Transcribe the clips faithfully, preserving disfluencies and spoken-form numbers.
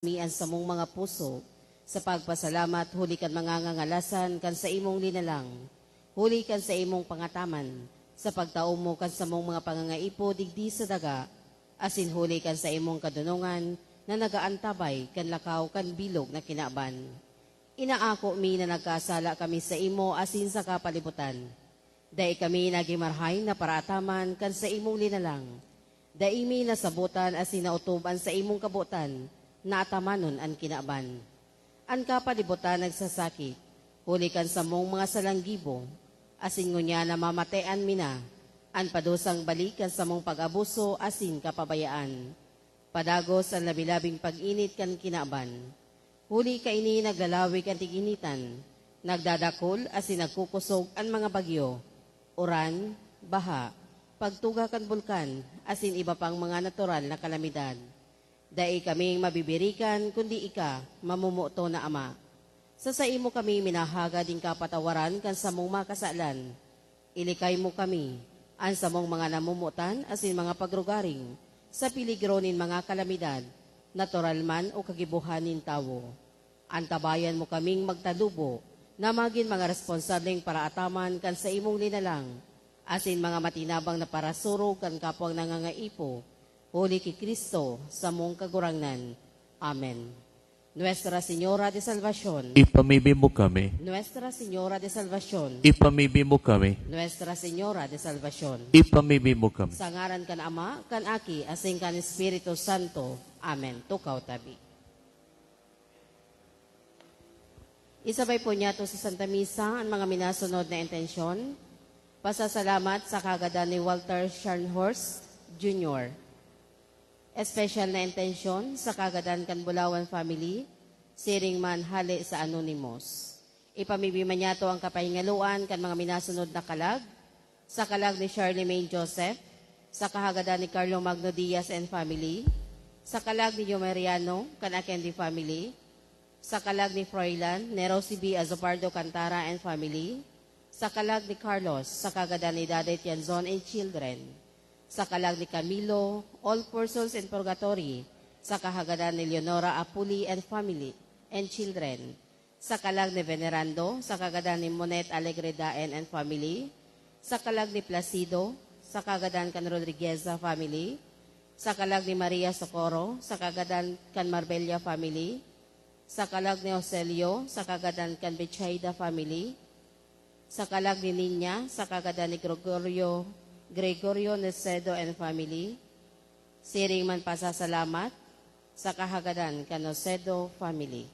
mi an samong mga puso sa pagpasalamat huli kan mga ngangalasan kan saimong linalang, huli kan saimong pangataman, sa pagtao mo kan samong mga pangangaipo digdi sa daga, asin huli kan saimong kadonongan na nagaantabay kan lakaw kan bilog na kinaban. Inaako mi na nagkasala kami saimo asin sa kapalibutan. Dai kami nagin marahay na paraataman kan saimong linalang. Dai mi nasabotan asin naotob an saimong kabotan na atamanon an kinaban. An kapalibutan nagsasakit, huli kan samong mga salang gibo, asin ngunyan namamatean mi na an padusang balik kan samong pag-abuso asin kapabayaan. Padagos an labi-labing pag-init kan kinaban. Huli kaini naglalawig an tig-initan, nagdadakul asin nagkukosog an mga bagyo, uran, baha, pagtuga kan bulkan, asin iba pang mga natural na kalamidad. Dai kaming mabibirikan kundi ika, mamomoton na Ama. Sa saimo kami minahagad nin kapatawaran kan samong mga kasalan. Ilikay mo kami, an samong mga namomotan asin mga pagrugaring, sa peligro nin mga kalamidad, natural man o kagibohan nin tawo. Antabayan mo kaming magtalubo na magin mga responsableng paraataman kan saimong linalang, asin mga matinabang na parasurog kan kapwang nangangaipo, huli ki Cristo, samong Kagurangnan. Amen. Nuestra Señora de Salvacion. Ipamibi mo kami. Nuestra Señora de Salvacion. Ipamibi mo kami. Nuestra Señora de Salvacion. Ipamibi mo kami. Sa ngaran kan Ama, kan Aki, asin kan Espiritu Santo. Amen. Tukaw tabi. Isabay po niyato sa Santa Misa an mga minasunod na intensyon. Pasasalamat sa kagadan ni Walter Scharnhorst Junior. Espesyal na intensyon sa kagadan kan Bulawan family, siring man hale sa Anonymous. Ipamibi man niyato an kapahingaloan kan mga minasunod na kalag, sa kalag ni Charlemagne Joseph, sa kahagadan ni Carlo Magno Diaz and family, sa kalag ni Yomeriano kan Akendi family, sa kalag ni Froilan ni Rosie B. Azopardo Cantara and family, sa kalag ni Carlos, sa kagadan ni Daday Tianzon and children, sa kalag ni Camilo, all persons in purgatory, sa kahagadan ni Leonora Apuli and family and children, sa kalag ni Venerando, sa kagadan ni Monet Alegre Daen and family, sa kalag ni Placido, sa kagadan kan Rodrigueza family, sa kalag ni Maria Socorro, sa kagadan kan Marbella family, sa kalag ni Joselio, sa kagadan kan Betsaida family, sa kalag ni Niña, sa kagadan ni Gregorio, Gregorio Necedo and family, siring man pasasalamat sa kahagadan kan Necedo family.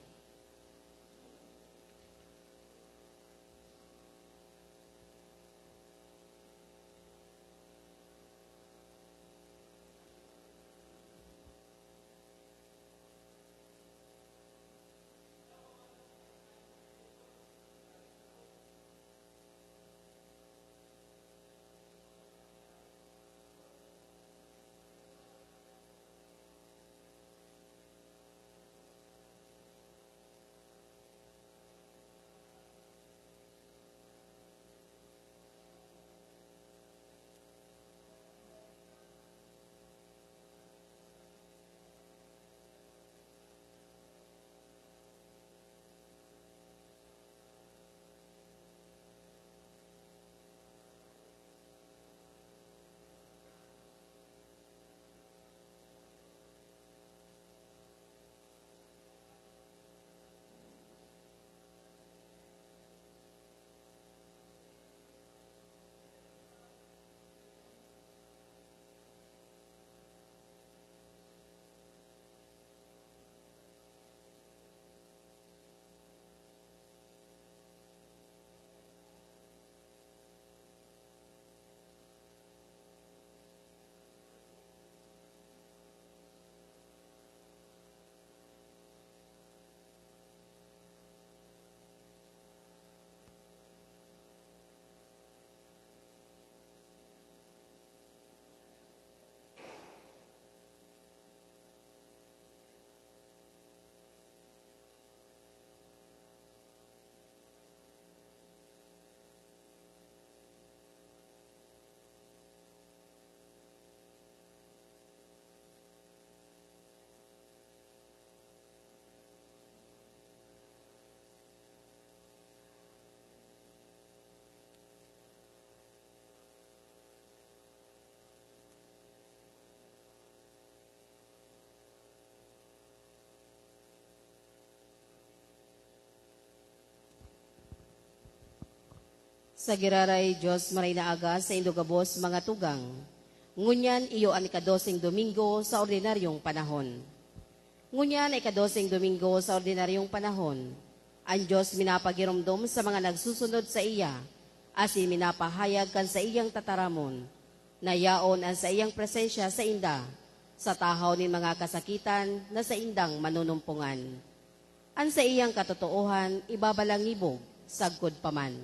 Sa giraray, Dios, maray na aga saindo gabos, mga tugang. Ngunyan, iyo an ikadoseng Domingo sa ordinaryong panahon. Ngunyan, ikadoseng Domingo sa ordinaryong panahon. An Dios minapagiromdom sa mga nagsusunod sa iya, asin minapahayag kan saiyang tataramon na yaon an saiyang presensya sainda sa tahaw nin mga kasakitan na saindang manunumpongan. An saiyang katotoohan ibabalangibog sagkod pa man.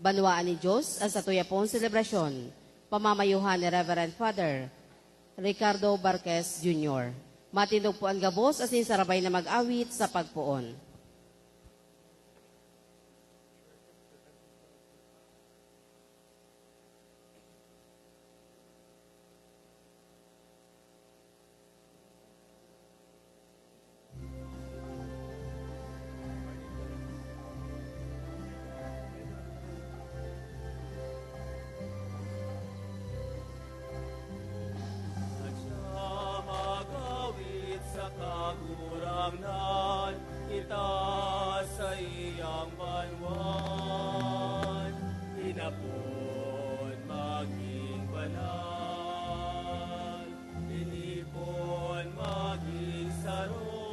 Banwaan nin Dios an satuyang selebrasyon, pamamayohan ni Reverend Father Ricardo Barquez Junior. Matindog po an gabos asin sarabay na mag-awit sa pagpoon. Sa magawit sa Kagurangnan, kita sa iyang banwaan, inapod maging banal, tinipon maging saro,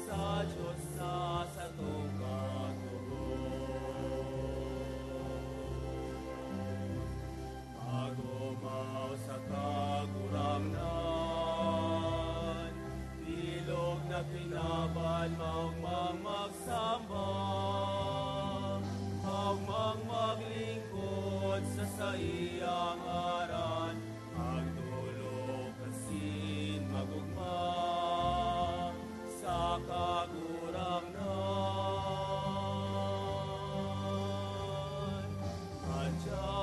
sa Dios na satong katugon. Magumaw sa Kagurangnan, bilog na kinaban, maogmang magsamba, maogmang maglingkod sa saiyang ngaran, magdolok asin magugma sa Kagurangnan. Madya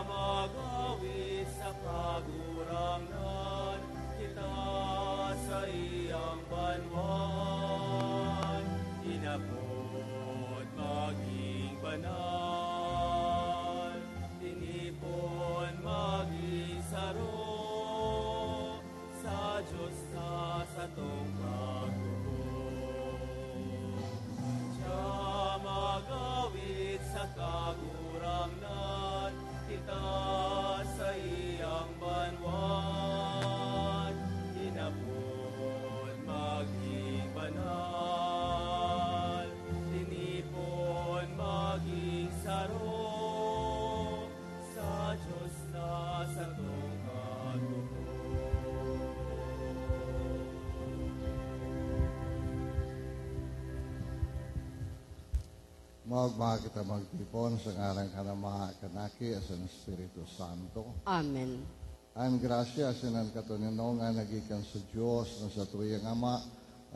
magawit sa Kagurangnan, kita sa iyang banwaan, inapod maging banal, tinipon maging saro, sa Dios na satong katugon. Siya magawit sa Kagurangnan, kita sa iyang banwaan, inapod maging banal, tinipon maging saro, sa Dios na satong katugon. Maogma kita magtipon sa ngaran kan Ama, kan Aki, asin Espiritu Santo. Amen. An grasya asin an katoninongan nagikan sa Dios na satuyang Ama,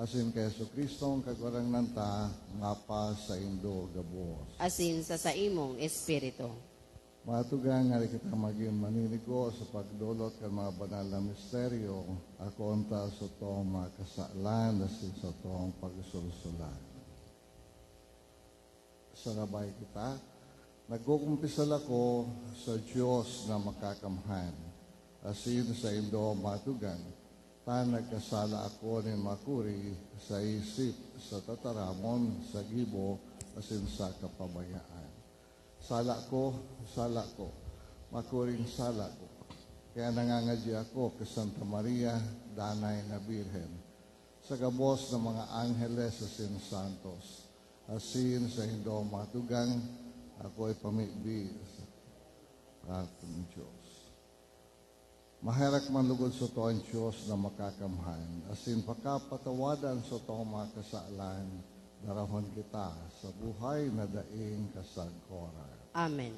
asin ki Jesu-Cristo an Kagurangnan ta, mapasaindo gabos. Asin sa saimong espiritu. Mga tugang, ngari kita magin maninigo sa pagdolot kan mga banal na misteryo, akoon ta satong mga kasalan asin satong pagsulsulan. Sarabay kita. Nagkukumpisal ako sa Dios na Makakamhan, asin saindo, mga tugang, ta nagkasala ako nin makuri sa isip, sa tataramon, sa gibo, asin sa kapabayaan. Sala ko, sala ko, makuring sala ko. Kaya nangangadya ako ki Santa Maria, Danay na Birhen, sa gabos na mga angheles asin santos, asin saindo, mga tugang, ako ipamibi sa harong kan Dios. Maherak man lugod sato an Dios na Makakamhan, asin pakapatawadan satong mga kasalan, darahon kita sa buhay na daing kasagkoran. Amen.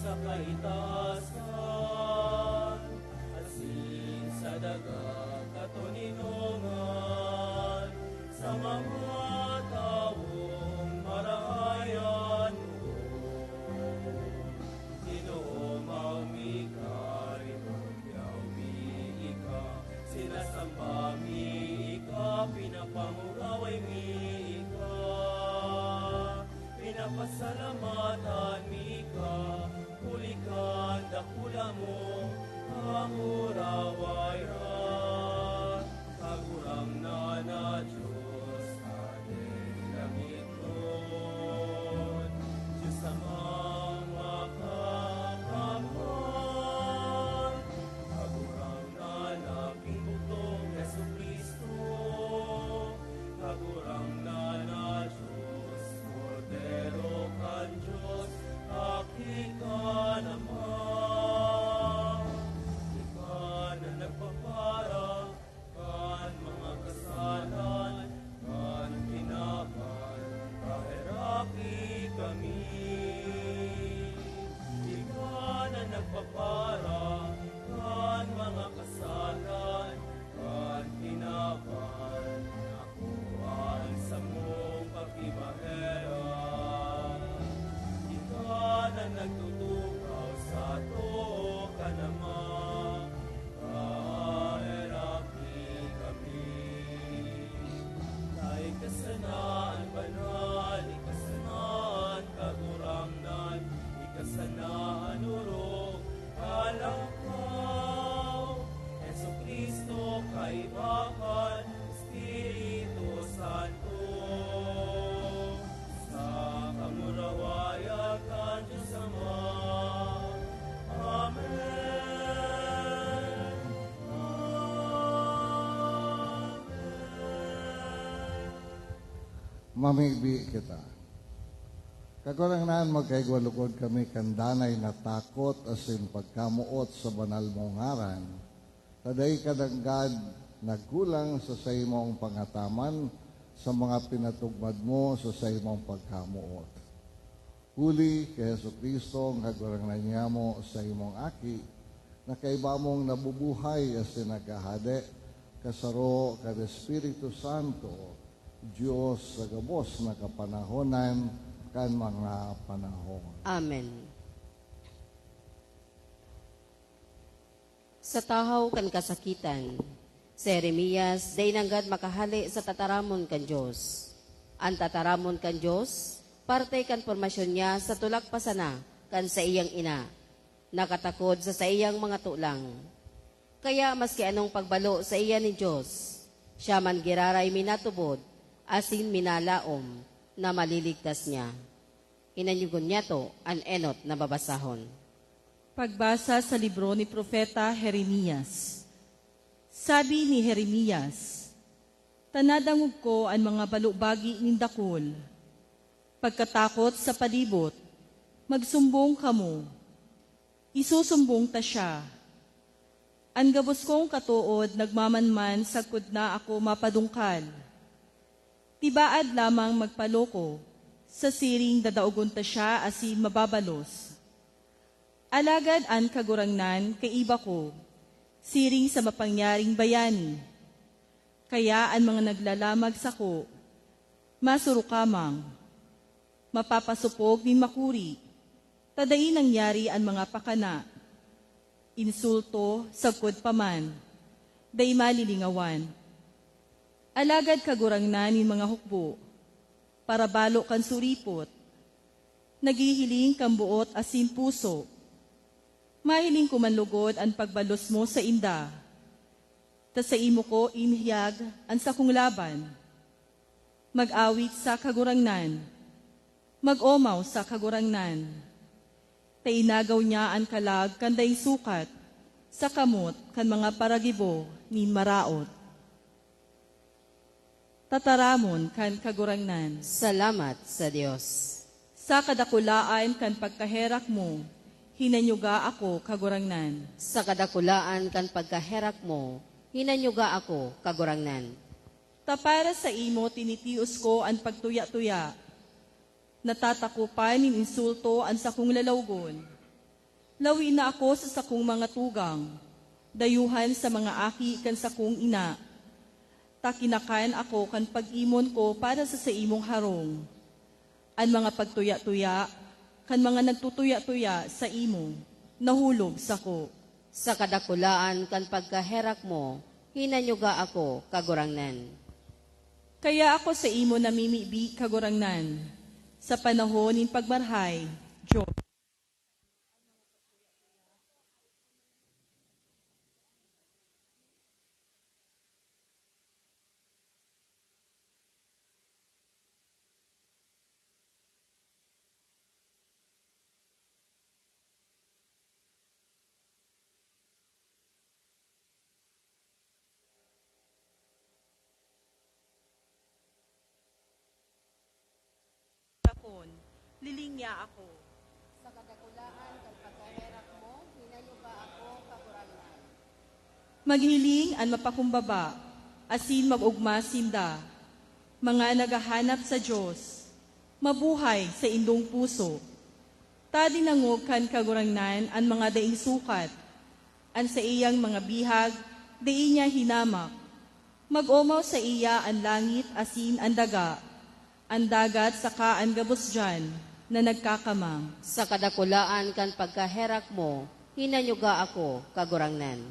sa kaitaasan, asin sa daga katoninongan, sa mga tawong marahay an orog. Ginoo, maumi ka, ribugyaw mi ika, sinasamba mi ika, pinapanguraway mi ika. Pinapasalamatan mi ka, huli kan dakula mong kamurawayan. Kagurangnan na Dios, Hadeng langitnon, Dios Amang makakamhan. Kagurangnan na Ginggutong Jesu-Cristo, Kagurangnan na Dios, Kordero kan Dios, Aki kan Ama. Ika na nagpapara kan mga kasalan kan kinaban, paheraki kami. Ika na nagpapara kan mga kasalan kan kinaban, akoa an samong pakimaherak. Ika na nagtutukaw sa too kan Ama, paheraki kami. Ika sana an banal, ika sana an kagurangnan, ika sana an orog, alakaw, Jesu-Cristo, kaiba kan Espiritu Santo, sa kamurawayan kan Dios Ama. Amen. Amen. Mamibi kita. Kagurangnan, magkaigwa logod kami kan danay na takot asin pagkamoot sa banal mong ngaran, ta dai ka nanggad nagkulang sa saimong pangataman sa mga pinatugmad mo sa saimong pagkamoot. Huli ki Jesu-Cristo, an Kagurangnan nyamo, saimong Aki, na kaiba mong nabubuhay asin naghahade, kasaro kan Espiritu Santo, Dios sa gabos na kapanahonan kan mga panahon. Amen. Sa tahaw kan kasakitan, si Jeremias dai nanggad makahale sa tataramon kan Dios. An tataramon kan Dios, parte kan pormasyon niya sa tulak pa sana kan saiyang ina, nakatakod sa saiyang mga tolang. Kaya maski anong pagbalo saiya nin Dios, siya man giraray minatubod asin minalaom na maliligtas niya. Hinanyugon niyato an enot na babasahon. Pagbasa sa libro ni Propeta Jeremias. Sabi ni Jeremias, "Ta nadangog ko an mga balobagi nin dakul. Pagkatakot sa palibot, magsumbong kamo. Isusumbong ta siya. An gabos kong katood nagmamanman sagkod na ako mapadungkal. Tibaad lamang magpaloko, sa siring dadaogon ta siya asin mababalos. Alagad an Kagurangnan kaiba ko, siring sa mapangyaring bayani. Kaya an mga naglalamag sako, masurukamang, mapapasopog nin makuri, ta dai nangyari an mga pakana. Insulto, sagkod pa man, dai malilingawan. Alagad Kagurangnan nin mga hukbo, parabalo kan suripot, naghihiling kan boot asin puso. Mahiling ko man logod an pagbalos mo sainda, ta saimo ko inhiyag an sakong laban. Mag-awit sa Kagurangnan, mag-omaw sa Kagurangnan, ta inagaw niya an kalag kan daing sukat sa kamot kan mga paragibo nin maraot." Tataramon kan Kagurangnan. Salamat sa Dios. Sa kadakulaan kan pagkaherak mo, hinanyuga ako, Kagurangnan. Sa kadakulaan kan pagkaherak mo, hinanyuga ako, Kagurangnan. Ta para saimo tinitios ko an pagtuya-tuya. Natatakopan nin insulto an sakong lalawgon. Lawi na ako sa sakong mga tugang, dayuhan sa mga aki kan sakong ina, ta kinakan ako kan pag-imon ko para sa saimong harong. An mga pagtuya-tuya kan mga nagtutuya-tuya saimo nahulog sako. Sa kadakulaan kan pagkaherak mo, hinanyuga ako, Kagurangnan. Kaya ako saimo namimibi, Kagurangnan, sa panahon nin pagmarahay, Dios. Dakon, liling niya ako. Sa kadakulaan kan pagkaherak mo, hinanyuga ako, Kagurangnan. Maghiling an mapakumbaba, asin mag-ogma sinda, mga naghahanap sa Dios, mabuhay sa indong puso. Ta dinangog kan Kagurangnan an mga daing sukat, an saiyang mga bihag dai niya hinamak. Mag-omaw saiya an langit asin an daga, an dagat saka an gabos diyan na nagkakamang. Sa kadakulaan kan pagkaherak mo, hinanyuga ako, Kagurangnan.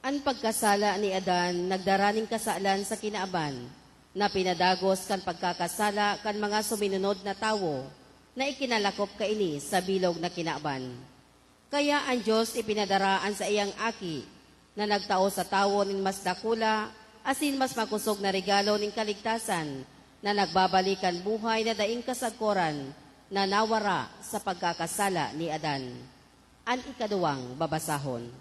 An pagkasala ni Adan nagdara nin kasalan sa kinaban, na pinadagos kan pagkakasala kan mga suminunod na tawo, na ikinalakop kaini sa bilog na kinaban. Kaya an Dios ipinadara an saiyang Aki, na nagtao sa tawo nin mas dakula asin mas makosog na regalo nin kaligtasan, na nagbabalik kan buhay na daing kasagkoran na nawara sa pagkakasala ni Adan. An ikaduwang babasahon.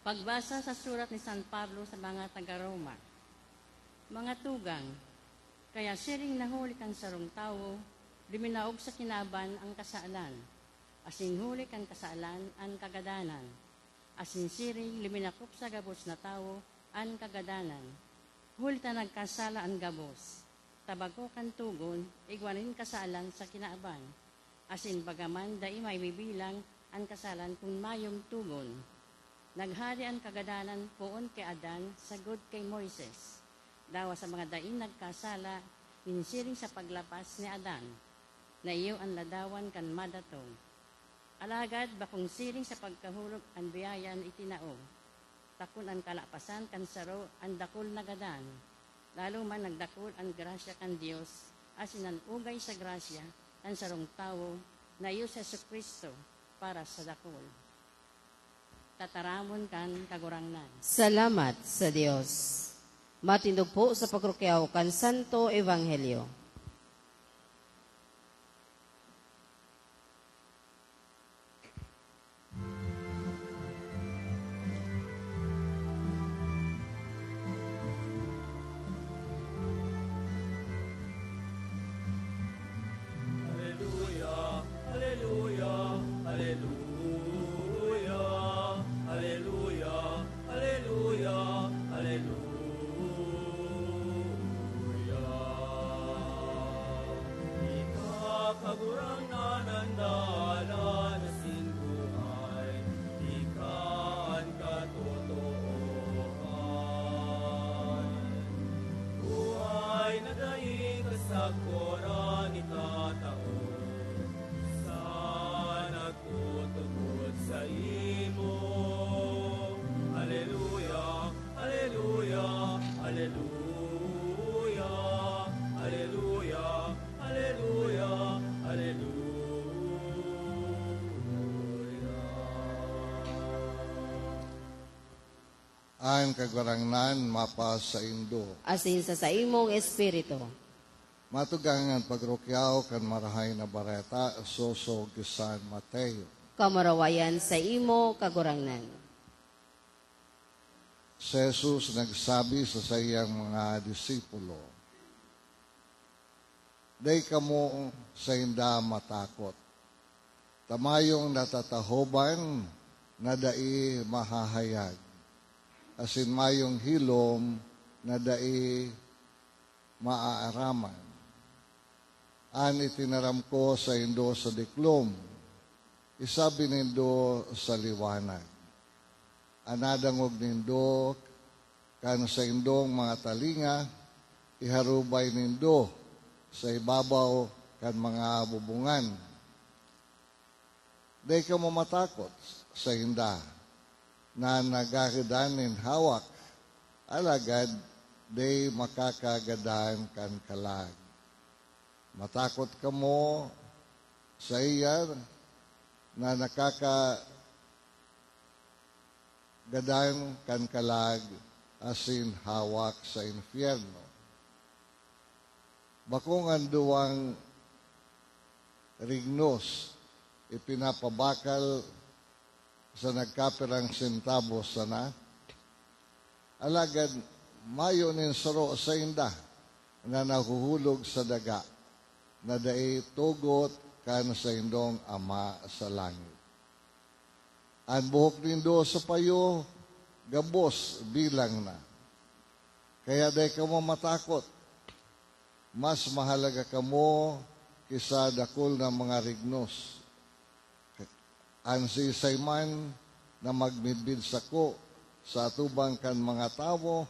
Pagbasa sa surat ni San Pablo sa mga taga-Roma. Mga tugang, kaya siring na huli kan sarong tawo, duminaog sa kinaban an kasalan, asin huli kan kasalan an kagadanan, asin siring luminakop sa gabos na tawo an kagadanan. Huli ta nagkasala an gabos, ta bako kan togon, igwa nin kasalan sa kinaban, asin bagaman dai maibibilang an kasalan kun mayong togon. Naghade an kagadanan poon ki Adan sagkod ki Moises, dawa sa mga daing nagkasala nin siring sa paglapas ni Adan, na iyo an ladawan kan madatong. Alagad bakong siring sa pagkahulog an biyaya na itinao, ta kun an kalapasan kan saro an dakul na gadan, lalo man nagdakul an grasya kan Dios, asin an ugay sa grasya kan sarong tawo na iyo si Jesu-Cristo para sa dakul. Tataramon kan Kagurangnan. Salamat sa Dios. Matindog po sa pagrukyaw kan Santo Ebanghelyo. Aleluya, aleluya, aleluya, aleluya, aleluya, aleluya. Ika, Kagurangnan, an dalan asin buhay, ika an katotoohan. Buhay na dai kasagkoran itatao sa nagtutubod saimo. Aleluya, aleluya, aleluya, aleluya, aleluya, aleluya. An Kagurangnan mapasaindo. Asin sa saimong espiritu. Matugang an pagrukyaw kan Marahay na Bareta sosog ki San Mateo. Kamurawayan saimo, Kagurangnan. Si Jesus nagsabi sa saiyang mga disipulo, "Dai kamo sainda matakot, ta mayong natatahoban na dai mahahayag, asin mayong hilom na dai maaaraman. An itinaram ko saindo sa diklom, isabi nindo sa liwanag. An nadangog nindo kan saindong mga talinga, iharubay nindo sa ibabaw kan mga bubungan. Dai kamo matakot sainda na nagagadan nin hawak, alagad dai makakagadan kan kalag. Matakot kamo saiya na nakakagadan kan kalag asin hawak sa impyerno. Bakong an duwang rignos ipinapabakal sa nagkapirang sentabo sana? Alagad mayo nin saro sainda na nahuhulog sa daga na dai tugot kan saindong Ama sa langit. An buhok nindo sa payo gabos bilang na. Kaya dai kamo matakot. Mas mahalaga kamo ki sa dakul na mga rignos. An siisay man na magmidbid sako sa atubang kan mga tawo,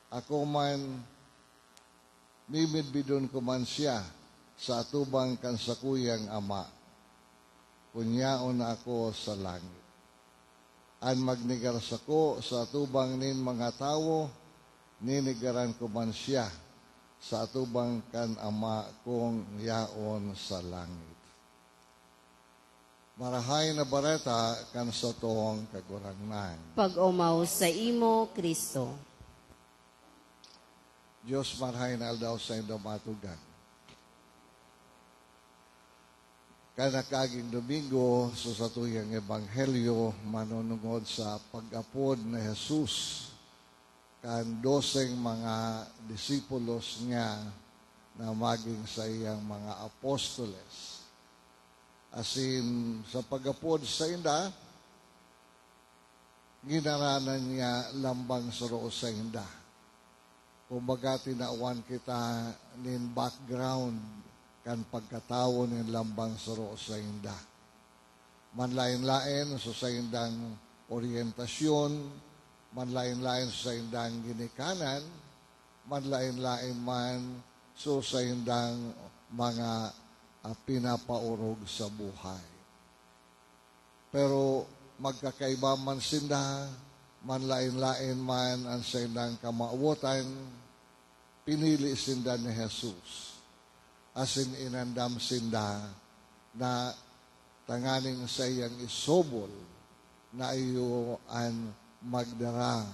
ako man, mimidbidon ko man siya sa atubang kan sakuyang Ama, kun yaon na ako sa langit. An magnegar sako sa atubang nin mga tawo, nenegaran ko man siya sa atubang kan Ama kong yaon sa langit. Marahay na Bareta kan satong Kagurangnan. Pag-omaw saimo, Cristo. Dios, marahay na aldaw saindo, mga tugang. Kan nakaaging Domingo, sa satuyang ebanghelyo, manunungod sa pag-apod ni Jesus kan doseng mga disipulos niya na maging saiyang mga apostoles. Asin sa pag-apod sainda, ginaranan niya lambang saro sainda. Kumbaga, tinawan kita nin background kan pagkatawo nin lambang saro sainda. Manlaen-laen sa saindang oryentasyon, manlaen-laen sa saindang ginikanan, manlaen-laen man sa saindang mga, ah, pinapaorog sa buhay. Pero magkakaiba man sinda, manlaen-laen man an saindang kamawotan, pinili sinda ni Jesus, asin inandam sinda na tanganing saiyang isobol na iyo an magdara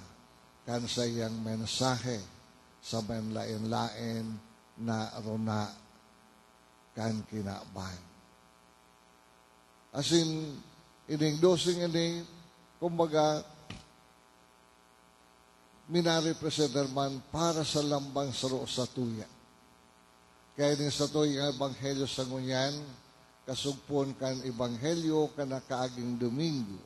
kan saiyang mensahe sa manlaen-laen na rona kan kinaban. Asin ining doseng ini, kumbaga, minarepresentar man para sa lambang saro satuya. Kaya nin satuyang ebanghelyo sa ngunyan, kasugpon kan ebanghelyo kan nakaaging Domingo,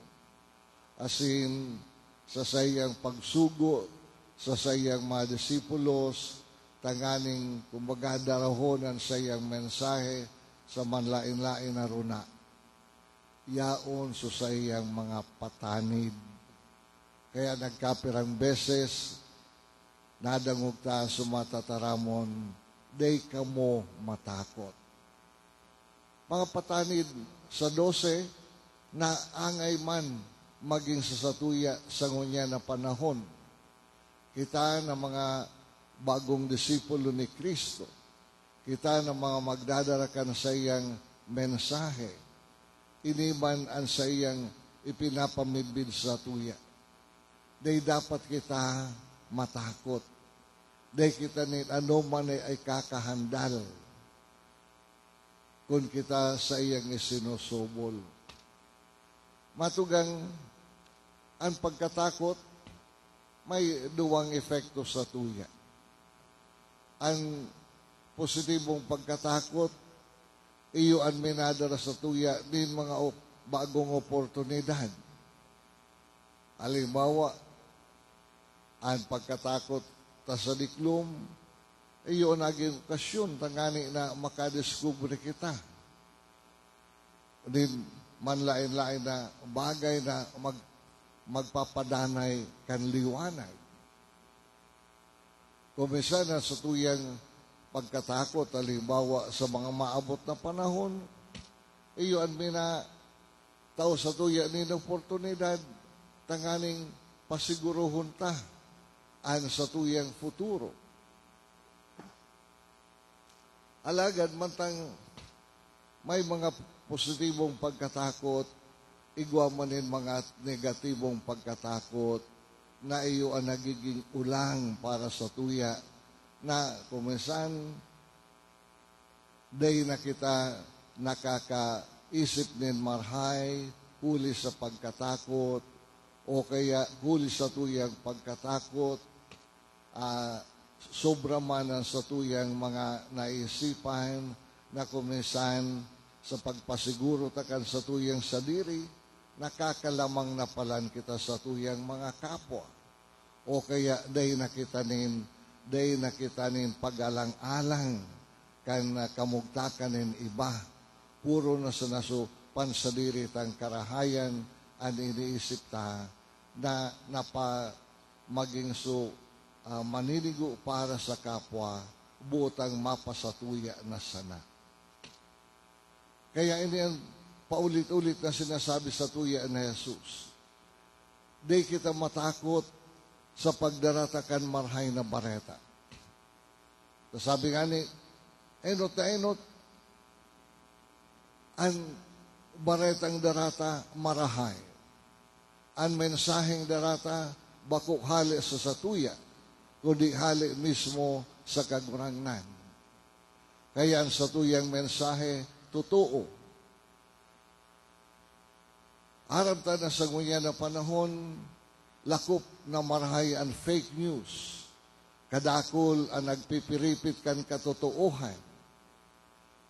asin sa saiyang pagsugo sa saiyang mga disipulos, tanganing, kumbaga, darahon an saiyang mensahe sa manlaen-laen na rona, yaon sa saiyang mga patanid. Kaya nagkapirang beses, nadangog ta sa mga tataramon, "Dai kamo matakot." Mga patanid sa dose na angay man magin sa satuya sa ngunyan na panahon. Kita na mga bagong disipulo ni Cristo, kita na mga magdadara kan saiyang mensahe, ini man an saiyang ipinapamidbid sa satuya. Dai dapat kita matakot. Dai kita nin anoman na ikakahandal kun kita saiyang isinusobol. Matugang, an pagkatakot may duwang epekto sa satuya. An positibong pagkatakot, iyo an minadara sa satuya nin mga op-, bagong oportunidad. Halimbawa, an pagkatakot ta sa diklom, Iyo nagin okasyon tangani na makadiskubre kita nin manlaen-laen na bagay na mag-, magpapadanay kan liwanag. Kung minsan, ang satuyang pagkatakot, halimbawa, sa mga maabot na panahon, iyo an minatao satuya nin oportunidad tanganing pasigurohon ta an satuyang futuro. Alagad mantang may mga positibong pagkatakot, igwa man nin mga negatibong pagkatakot na iyo an nagiging ulang para satuya, na kung minsan, dai na kita nakakaisip nin marahay huli sa pagkatakot, o kaya huli satuyang pagkatakot, ah, sobra man an satuyang mga naisipan na kung minsan sa pagpasiguro ta kan satuyang sadiri, nakakalamang na palan kita satuyang mga kapwa. O kaya dai na kita nin, dai na kita nin pagalang-alang kan, ah, kamugtakan nin iba. Puro na sana so pansadiri tang karahayan an iniisip ta na napa-, magin so, ah, maninigo para sa kapwa, boot tang mapasatuya na sana. Kaya ini an paulit-ulit na sinasabi satuya ni Jesus. Dai kita matakot sa pagdara ta kan Marahay na Bareta. Sabi ngani, enot na enot, an baretang dara ta marahay. An mensaheng dara ta bako hale sa satuya, kundi hale mismo sa Kagurangnan. Kaya an satuyang mensahe totoo. Aram ta na sa ngunyan na panahon, lakop na marahay an fake news. Kadakul an nagpipiripit kan katotoohan.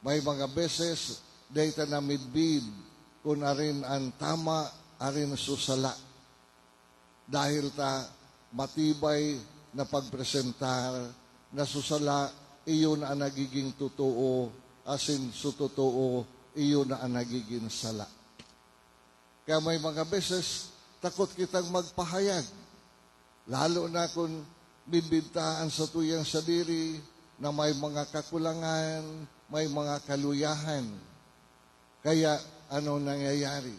May mga beses, dai ta namidbid kun arin an tama, arin so sala. Dahil ta matibay na pagpresentar na so sala, iyo na an nagiging totoo, asin so totoo, iyo na an nagigin sala. Kaya may mga beses, takot kitang magpahayag, lalo na kun midbid ta an satuyang sadiri na may mga kakulangan, may mga kaluyahan. Kaya ano nangyayari?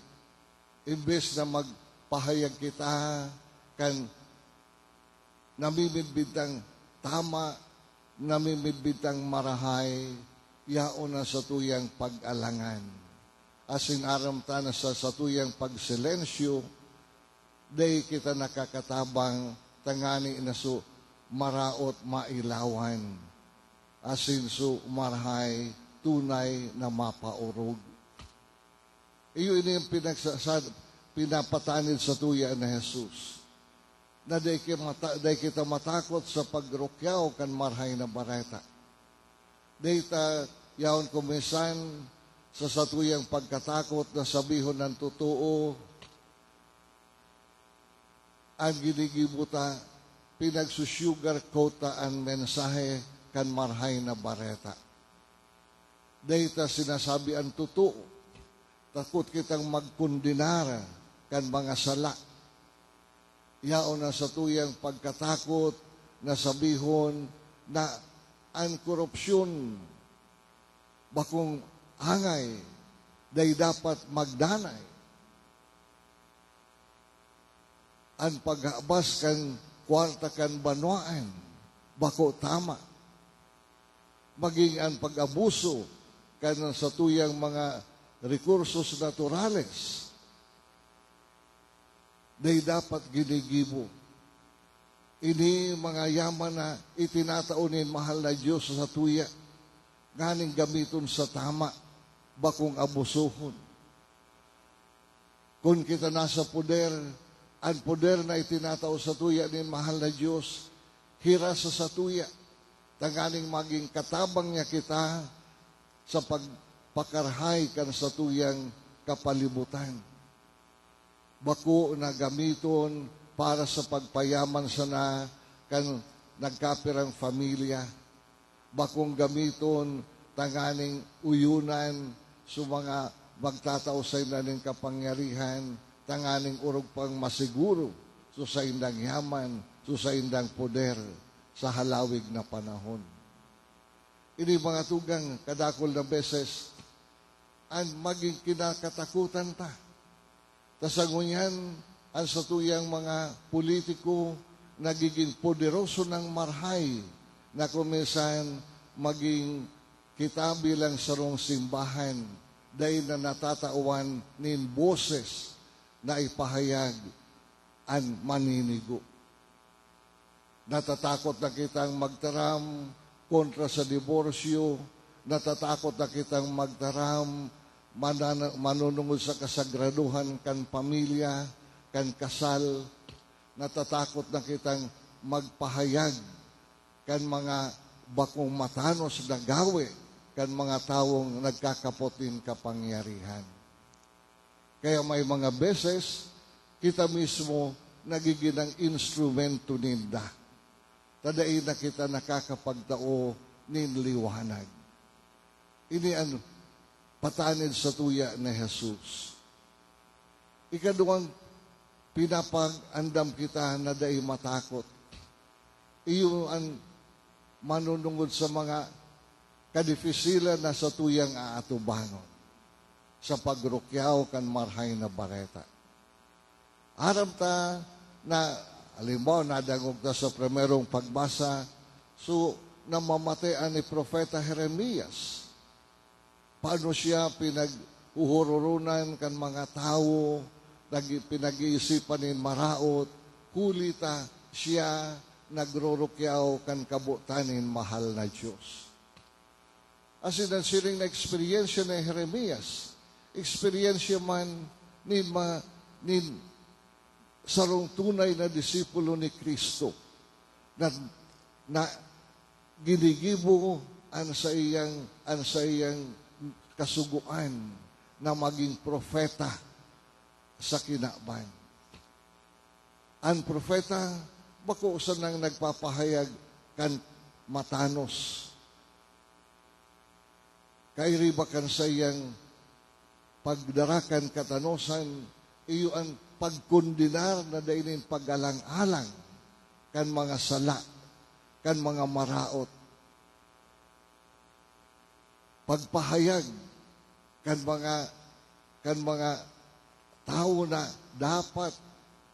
Imbes na magpahayag kita kan namimidbid tang tama, namimidbid tang marahay, yaon na satuyang pag-alangan. Asin aram ta na sa satuyang pagsilensyo, dai kita nakakatabang tangani na so maraot mailawan, asin so marahay tunay na mapaorog. Iyo ini ang pinagsa-, sa-, pinapatanid satuya ni Jesus, na dai ki-, mata-, dai kita matakot sa pagrukyaw kan Marahay na Bareta. Dai ta yaon kuminsan sa satuyang pagkatakot na sabihon an totoo, an ginigibo ta, pinagsu-sugarcoat ta an mensahe kan Marahay na Bareta. Dai ta sinasabi an totoo, takot kitang magkondenar kan mga sala. Yaon na satuyang pagkatakot na sabihon na an korupsyon bakong angay, dai dapat magdanay. An paghabas kan kwarta kan banwaan, bako tama. Maging an pag-abuso kan satuyang mga rekursos naturales, dai dapat ginigibo. Ini mga yaman na itinatao nin mahal na Dios sa satuya, nganing gamiton sa tama, bakong abusohon. Kun kita nasa poder, an poder na itinatao satuya nin mahal na Dios, hira sa satuya, tanganing maging katabang niya kita sa pagpakarahay kan satuyang kapalibutan. Bako na gamiton para sa pagpayaman sana kan nagkapirang pamilya, bakong gamiton tanganing uyunan so mga magtatao sainda nin kapangyarihan, tanganing orog pang masiguro so saindang yaman, so saindang poder sa halawig na panahon. Ini, mga tugang, kadakul na beses an magin kinakatakutan ta. Ta sa ngunyan, an satuyang mga politiko nagigin poderoso nang marhay na kung minsan magin kita bilang sarong simbahan dai na natatawan nin boses na ipahayag an maninigo. Natatakot na kitang magtaram kontra sa diborsyo, natatakot na kitang magtaram manana-, manunungod sa kasagraduhan kan pamilya, kan kasal, natatakot na kitang magpahayag kan mga bakong matanos na gawe kan mga tawong nagkakapot nin kapangyarihan. Kaya may mga beses, kita mismo nagigin instrumento ninda, ta dai na kita nakakapagtao nin liwanag. Ini an patanid sa tuya ni Jesus. Ikaduwang pinapag-andam kita na dai matakot. Iyo an manunungod sa mga kadifisilan na satuyang aatubangon sa pagrukyaw kan Marahay na Bareta. Aram ta na, halimbawa, nadangog ta sa primerong pagbasa, so, namamatean ni Propeta Jeremias. Paano siya pinaghuhururunan kan mga tawo, nag-, pinag-iisipan nin maraot, huli ta siya nagrurukyaw kan kabotan nin mahal na Dios. Asin an siring na eksperyensya ni Jeremias, eksperyensya man nin ma-, nin sarong tunay na disipulo ni Cristo na, na ginigibo an saiyang, an saiyang kasugoan na magin propeta sa kinaban. An propeta bako sanang nagpapahayag kan matanos. Kairiba kan saiyang pagdara kan katanosan, iyo an pagkondenar na dai nin pag-alang-alang kan mga sala, kan mga maraot. Pagpahayag kan mga, kan mga tawo na dapat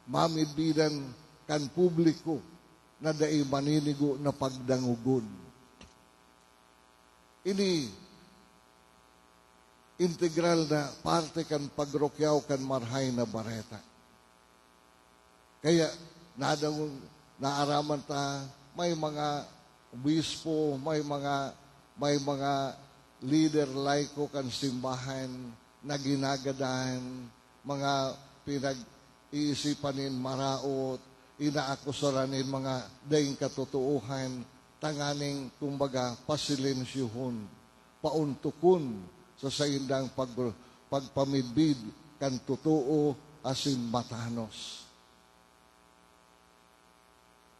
mamidbidan kan publiko na dai maninigo na pagdangogon. Ini integral na parte kan pagrukyaw kan Marahay na Bareta. Kaya nadangog, naaraman ta, may mga obispo, may mga, may mga lider laiko kan simbahan na ginagadan, mga pinag-iisipan nin maraot, inaakusaran nin mga daing katotoohan, tanganing, kumbaga, pasilensyuhon, paontokon sa saindang pag-, pagpamidbid kan totoo asin matanos.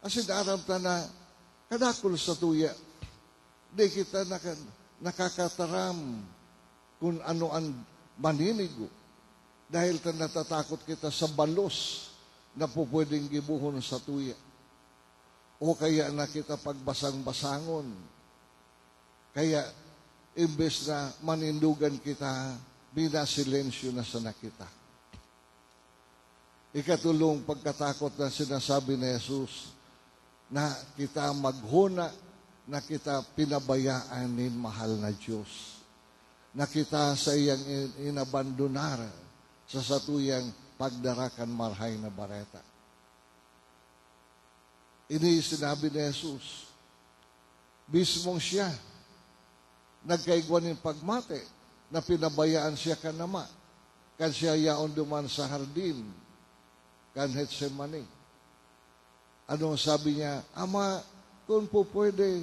Asin aram ta na kadakul sa tuya, di kita naka-, nakakataram kun ano an maninigo, dahil ta natatakot kita sa balos na pupwedeng gibohon sa tuya. O kaya na kita pagbasang-basangon. Kaya, imbes na manindogan kita, minasilensyo na sana kita. Ikatulong pagkatakot na sinasabi ni Jesus, na kita maghona na kita pinabayaan nin mahal na Dios, na kita saiyang in-, inabandonar sa satuyang pagdara kan Marahay na Bareta. Ini sinabi ni Jesus. Mismong siya nagkaigwa nin pagmate na pinabayaan siya kan Ama, kan siya yaon duman sa hardin kan Getsemani. Ano sabi niya? "Ama, kun pupwede,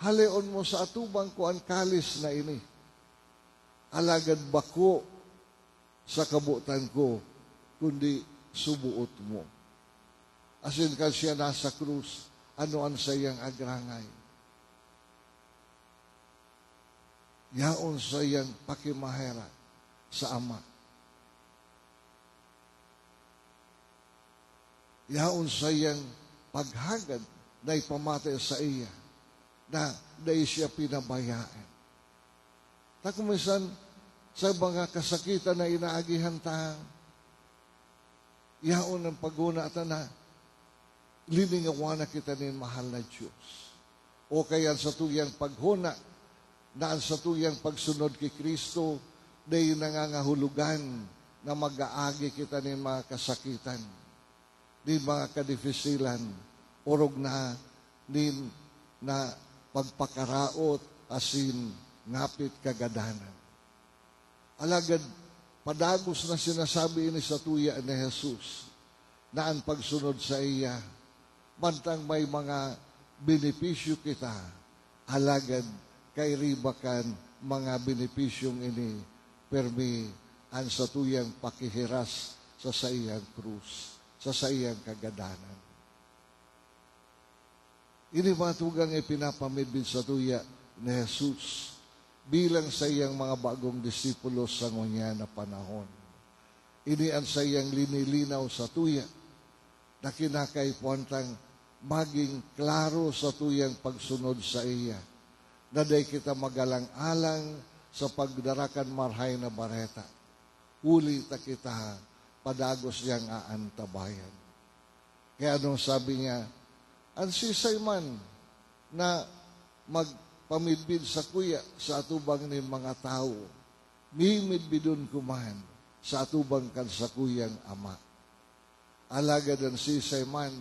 haleon mo sa atubang ko an kalis na ini. Alagad bako sa kabotan ko, kundi suboot mo." Asin kan siya nasa krus, ano an saiyang agrangay? Yaon saiyang pakimaherak sa Ama. Yaon saiyang paghagad na ipamati saiya na dai siya pinabayaan. Ta kung minsan, sa mga kasakitan na inaagihan ta, yaon an paghona ta na liningawan na kita nin mahal na Dios. O kaya an satuyang paghona na an satuyang pagsunod ki Cristo dai nangangahulugan na mag-aagi kita nin mga kasakitan, nin mga kadifisilan, orog na nin na pagpakaraot asin ngapit kagadanan. Alagad padagos na sinasabi ini satuya ni Jesus, na an pagsunod saiya, mantang may mga benepisyo kita, alagad kairiba kan mga benepisyong ini, permi an satuyang pakihiras sa saiyang krus, sa saiyang kagadanan. Ini mga tugang ipinapamidbid satuya ni Jesus bilang saiyang mga bagong disipulo sa ngunyan na panahon. Ini an saiyang linilinaw satuya na kinakaipuhan tang magin klaro satuyang pagsunod saiya, na dai kita magalang-alang sa pagdara kan Marahay na Bareta, huli ta kita padagos niyang aantabayan. Kaya anong sabi niya? An siisay man na magpamidbid sakuya sa atubang nin mga tawo, mimidbidon ko man sa atubang kan sakuyang Ama. Alagad an siisay man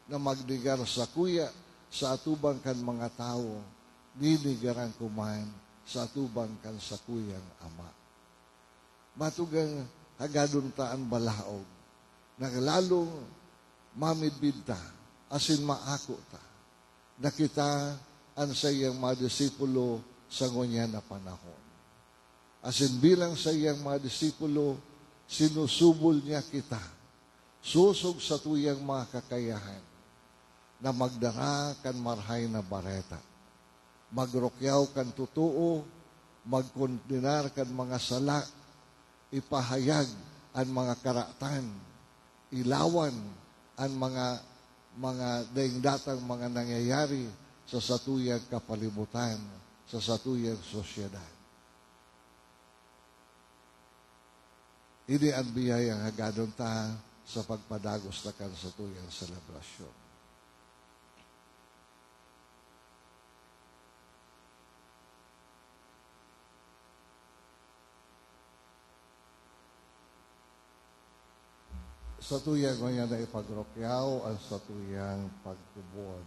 na magnegar sakuya sa atubang kan mga tawo, nenegaran ko man sa atubang kan sakuyang Ama. Matugang hagadon ta an balaog, na lalong mamidbid ta asin maako ta na kita an saiyang mga disipulo sa ngunyan na panahon. Asin bilang saiyang mga disipulo, sinusubol niya kita sosog satuyang mga kakayahan na magdara kan Marahay na Bareta, magrukyaw kan totoo, magkondenar kan mga sala, ipahayag an mga karatan, ilawan an mga, mga daing datang mga nangyayari sa satuyang kapalibutan, sa satuyang sosyedad. Ini an biyayang hagadon ta sa pagpadagos ta kan satuyang selebrasyon. Satuyang ngunyan na ipagrukyaw an satuyang pagtubod.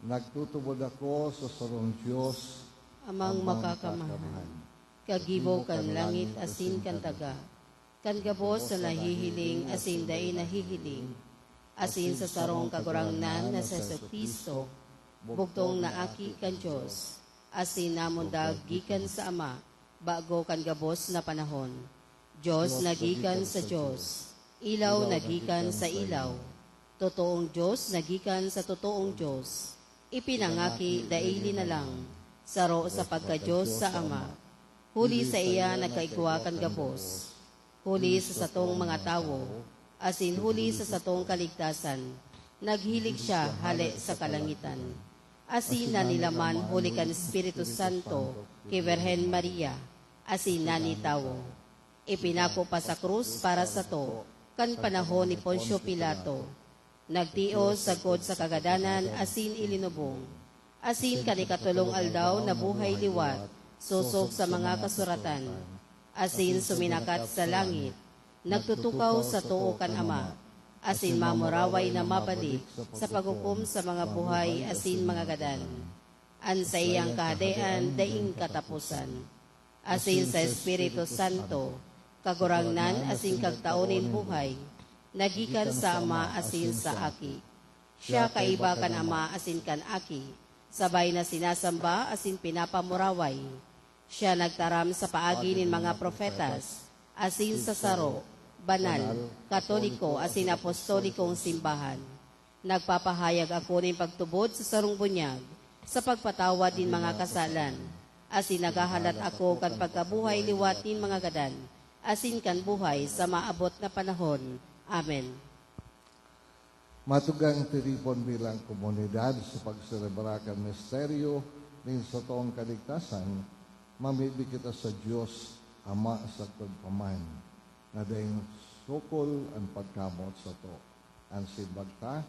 Nagtutubod ako sa sarong Dios, Amang Amang Makakamhan, Makakamhan, Kagibo kan langit asin kan daga, kan gabos na nahihiling asin dai nahihiling, asin sa sarong Kagurangnan na si Jesu-Cristo, bugtong na Aki kan Dios, asin namundag gikan sa Ama, bago kan gabos na panahon. Dios na gikan sa Dios, ilaw na gikan sa ilaw, totoong Dios na gikan sa totoong Dios, ipinangaki dai linalang, saro sa pagka-Dios sa Ama. Huli saiya nagkaigwa kan gabos. Huli sa satong mga tawo, asin huli sa satong kaligtasan, naghilig siya hale sa kalangitan. Asin nanilaman huli kan Espiritu Santo ki Birhen Maria, asin nani tawo. Ipinako pa sa krus para sato, kan panahon ni Poncio Pilato. Nagtios sagkod sa kagadanan asin ilinubong. Asin kan ikatolong aldaw nabuhay liwat, sosog sa mga kasuratan. Asin suminakat sa langit, nagtutukaw sa too kan Ama, asin mamuraway na mabalik sa paghukom sa mga buhay asin mga gadan. An saiyang kahadean daing kataposan. Asin sa Espiritu Santo, Kagurangnan asin Kagtao nin buhay, na gikan sa Ama asin sa Aki. Siya kaiba kan Ama asin kan Aki, sabay na sinasamba asin pinapamuraway. Siya nagtaram sa paagi nin mga propetas, asin sa saro, banal, katoliko asin apostolikong simbahan. Nagpapahayag ako nin pagtubod sa sarong bunyag, sa pagpatawad nin mga kasalan, asin naghahalat ako kan pagkabuhay liwat nin mga gadan, asin kan buhay sa maabot na panahon. Amen. Matugang tiripon bilang komunidad sa pagselebra kan misteryo nin satong kaligtasan, mamibi kita sa Dios, Ama sagkod pa man, na daing sukol an pagkamot sato. An simbag ta,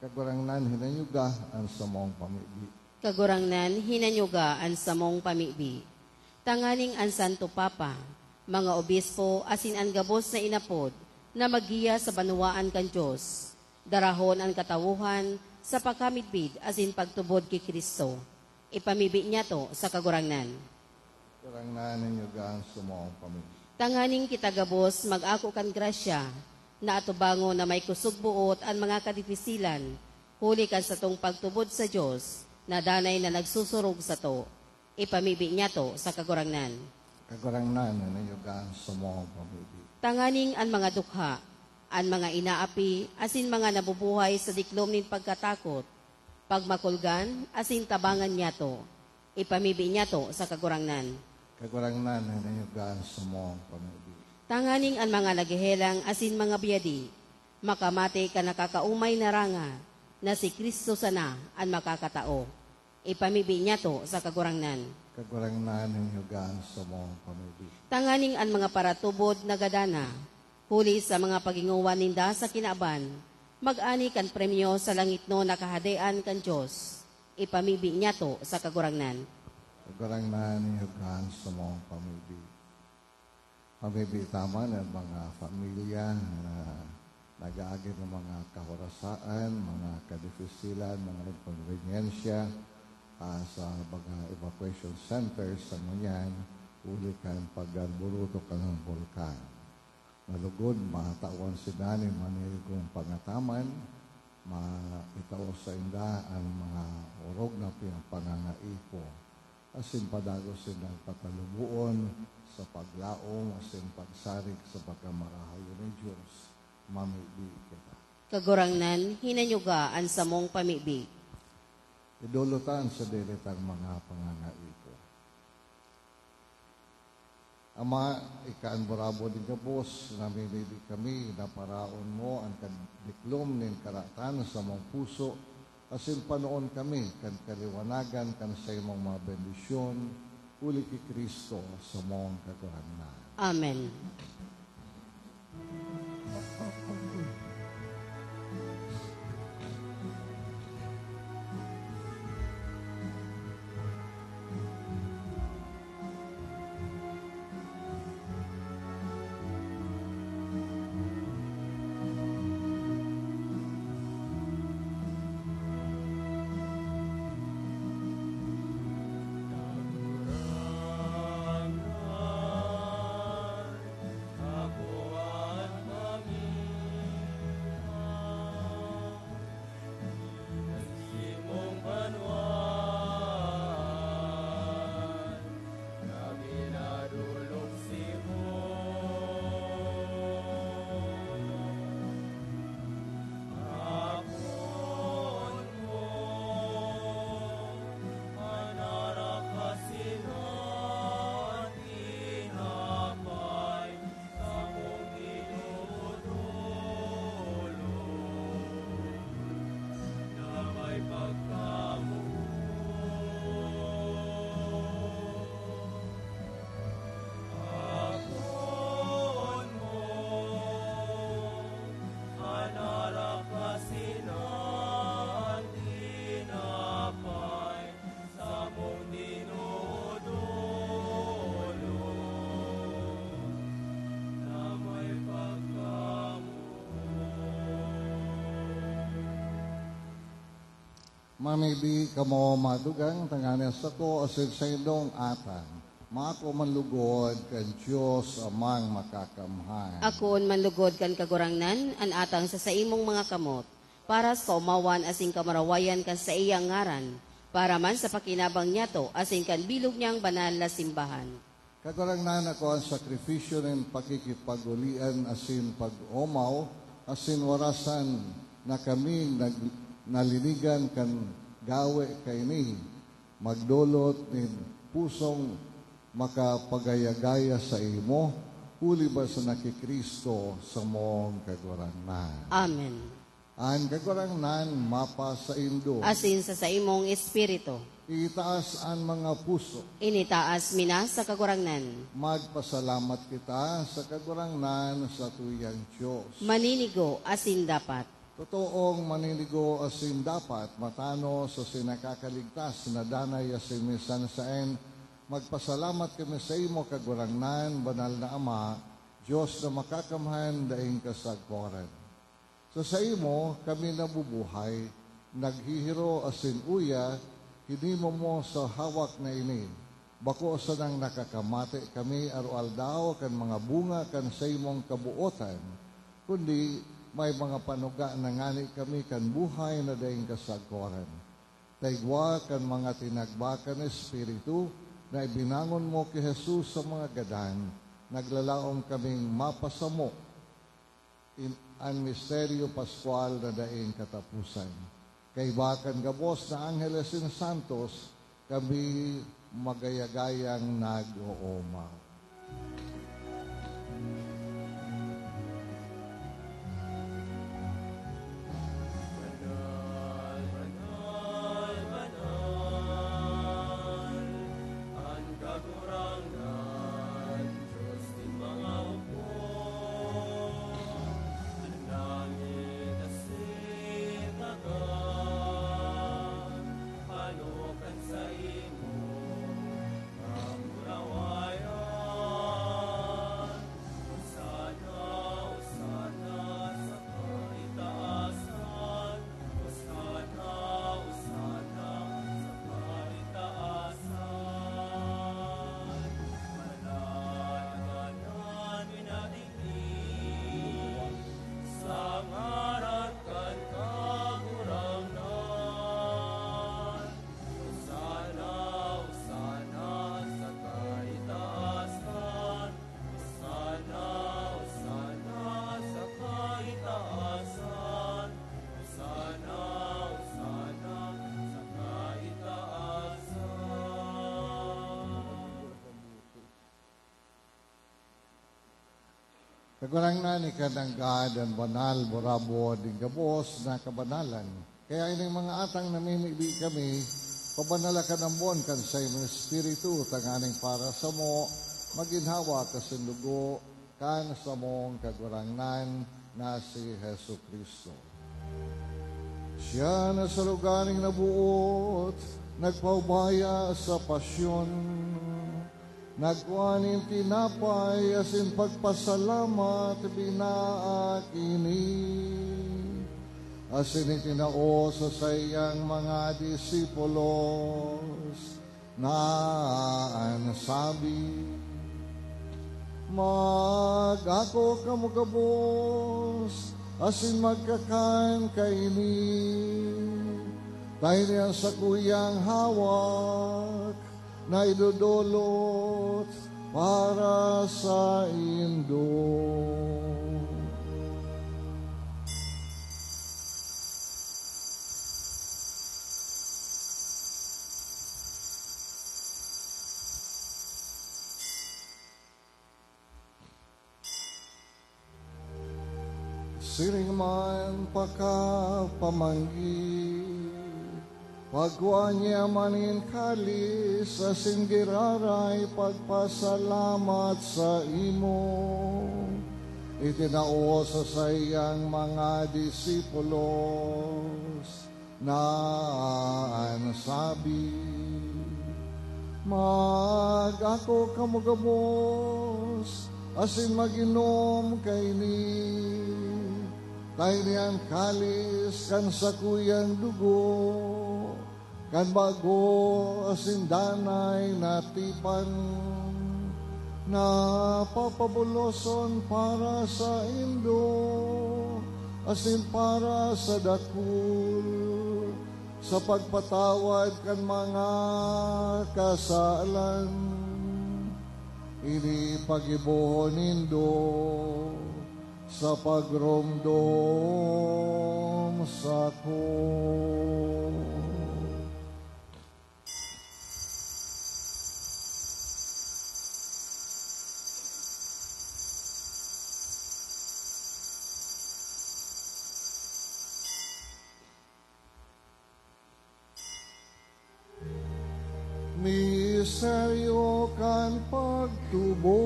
Kagurangnan, hinanyuga an samong pamibi. Kagurangnan, hinanyuga an samong pamibi. Tanganing an Santo Papa, mga obispo, asin an gabos na inapod na maggiya sa banwaan kan Dios, darahon an katawohan sa pagkamidbid asin pagtubod ki Cristo. Ipamibi niyato sa Kagurangnan. Kagurangnan, hinanyuga an samong pamibi. Tanganing kita gabos mag-ako kan grasya na atubangon na may kusog boot an mga kadifisilan, huli kan satong pagtubod sa Dios na danay na nagsusurog sato. Ipamibi niyato sa Kagurangnan. Kagurangnan, hinanyuga an samong pamibi. Tanganing an mga dukha, an mga inaapi, asin mga nabubuhay sa diklom nin pagkatakot, pagmakulgan, asin tabangan niyato. Ipamibi niyato sa Kagurangnan. Kagurangnan, hinanyuga an samong pamibi. Tanganing an mga naghehelang asin mga biyadi makamate kan nakakaomay na ranga, na si Cristo sana an makakatao. Ipamibi niyato sa Kagurangnan. Kagurangnan, hinanyuga an samong pamibi. Tanganing an mga paratubod nagadana, huli sa mga paghingowa ninda sa kinaban, mag-ani kan premyo sa langitnon na Kahadean kan Dios. Ipamibi niyato sa Kagurangnan. Kagurangnan, hinanyuga an samong pamibi. Pamibi ta man an mga pamilya na nag-aagi nin mga kahorasaan, mga kadifisilan, mga inkonbeniensya, ah, sa mga evacuation centers sa ngunyan, huli kan pag-alburuto kan bulkan. Na lugod, matawan sinda nin manigong pangataman, maitao sainda an mga orog na pi-, pangangaipo, asin padagos sindang pataluboon sa paglaom asin pagsarig sa pagkamarahayon nin Dios. Mamibi kita. Kagurangnan, hinanyuga an samong pamibi. Idolo ta an sadiri tang mga pangangaipo. Ama, ika an burabod nin gabos, namimibi kami na paraon mo an kadiklom nin karatan sa samong puso, asin panoon kami kan kaliwanagan kan saimong mga bendisyon, huli ki Cristo, samong Kagurangnan. Amen. Mamibi kamo, matugang, tanganing an sako asin saindong atang maako man lugod kan Dios Amang Makakamhan. Akoon man lugod kan Kagurangnan an atang sa saimong mga kamot, para sa kaomawan asin kamurawayan kan saiyang ngaran, para man sa pakinabang niyato asin kan bilog niyang banal na simbahan. Kagurangnan, ako an sakrifisyo nin pakikipag-olian asin pag-omaw, asin warasan na kami nag-, nalinigan kan gawe kaini, Magdolot nin pusong makapagaya-gaya saimo, huli ba sa naki Cristo samong Kagurangnan. Amen. An Kagurangnan mapasaindo. Asin sa saimong espiritu. Itaas an mga puso. Initaas mi na sa Kagurangnan. Magpasalamat kita sa Kagurangnan, sa tuyang Dios. Maninigo asin dapat. Totoong maninigo asin dapat, matanos asin nakakaligtas na danay asin minsan saen, magpasalamat kami saimo, Kagurangnan, Banal na Ama, Dios na makakamhan, daing kasagkoran. Sa saimo kami nabubuhay, naghihiro asin uya, hinimo mo sa hawak na ini. Bako sanang nakakamate kami aroaldaw kan mga bunga kan saimong kabotan, kundi may mga panuga na ngani kami kan buhay na daing kasagkoran. Ta igwa kan mga tinagba kan Espiritu na ibinangon mo ki Jesus sa mga gadan, naglalaom kaming mapasamo in, an misteryo paskwal na daing kataposan. Kaiba kan gabos na anghel asin santos, kami magaya-gayang nag-oomaw. Diyos nin mga hukbo, an langit asin daga, panokan saimo, kamurawayan. Hosana, Hosana sa kaitaasan. Hosana, Hosana sa kaitaasan. Manangadan minadigdi sa ngaran kan Kagurangnan. Hosana, Hosana sa kaitaasan. Hosana, Hosana sa kaitaasan. Hosana, Hosana sa kaitaasan. Kagurangnan, ika nanggad an banal, burabod nin gabos na kabanalan. Kaya ining mga atang namimibi kami, pabanala kan ambon kan saimong Espiritu, tanganing para samo, magin hawak asin dugo kan samong Kagurangnan na si Jesu-Cristo. Siya na sa lugaring naboot, nagpaubaya sa pasyon, nagkua nin tinapay asin pagpasalamat, binaak ini, asin itinao sa saiyang mga disipulos, na an sabi, "Mag-ako kamo gabos asin magkakan kaini, ta ini an sakuyang hawak na idodolot para saindo." Siring man pakapamanggi, pagkua niya man nin kalis asin giraray pagpasalamat saimo, itinao sa saiyang mga disipulos, na an sabi, "Mag-ako kamo gabos asin mag-inom kaini, ta ini an kalis kan sakuyang dugo kan bago asin danay na tipan, na papabuloson para saindo asin para sa dakul sa pagpatawad kan mga kasalan. Ini paggibohon nindo sa pagromdom sako." Misteryo kan pagtubod.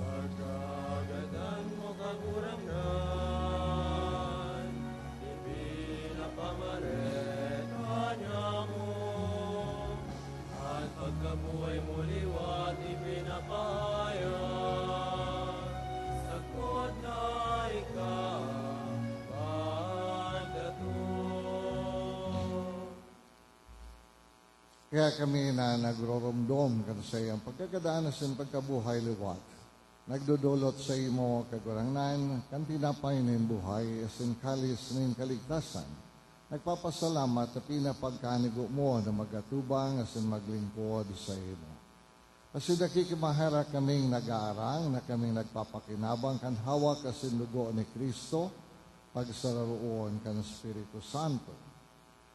Pagkagadan mo, Kagurangnan, ipinapamareta niya mo. An pagkabuhay mo liwat ipinapahayag, sagkod na ika magdatong. Kaya kami na nagroromdom kan saiyang pagkagadan asin pagkabuhay liwat, nagdodolot saimo, Kagurangnan, kan tinapay nin buhay asin kalis nin kaligtasan. Nagpapasalamat ta pinapagkanigo mo na mag-atubang asin maglingkod saimo. Asin nakikimaherak kaming nag-aarang na kaming nagpapakinabang kan hawak asin dugo ni Cristo, pagsararoon kan Espiritu Santo.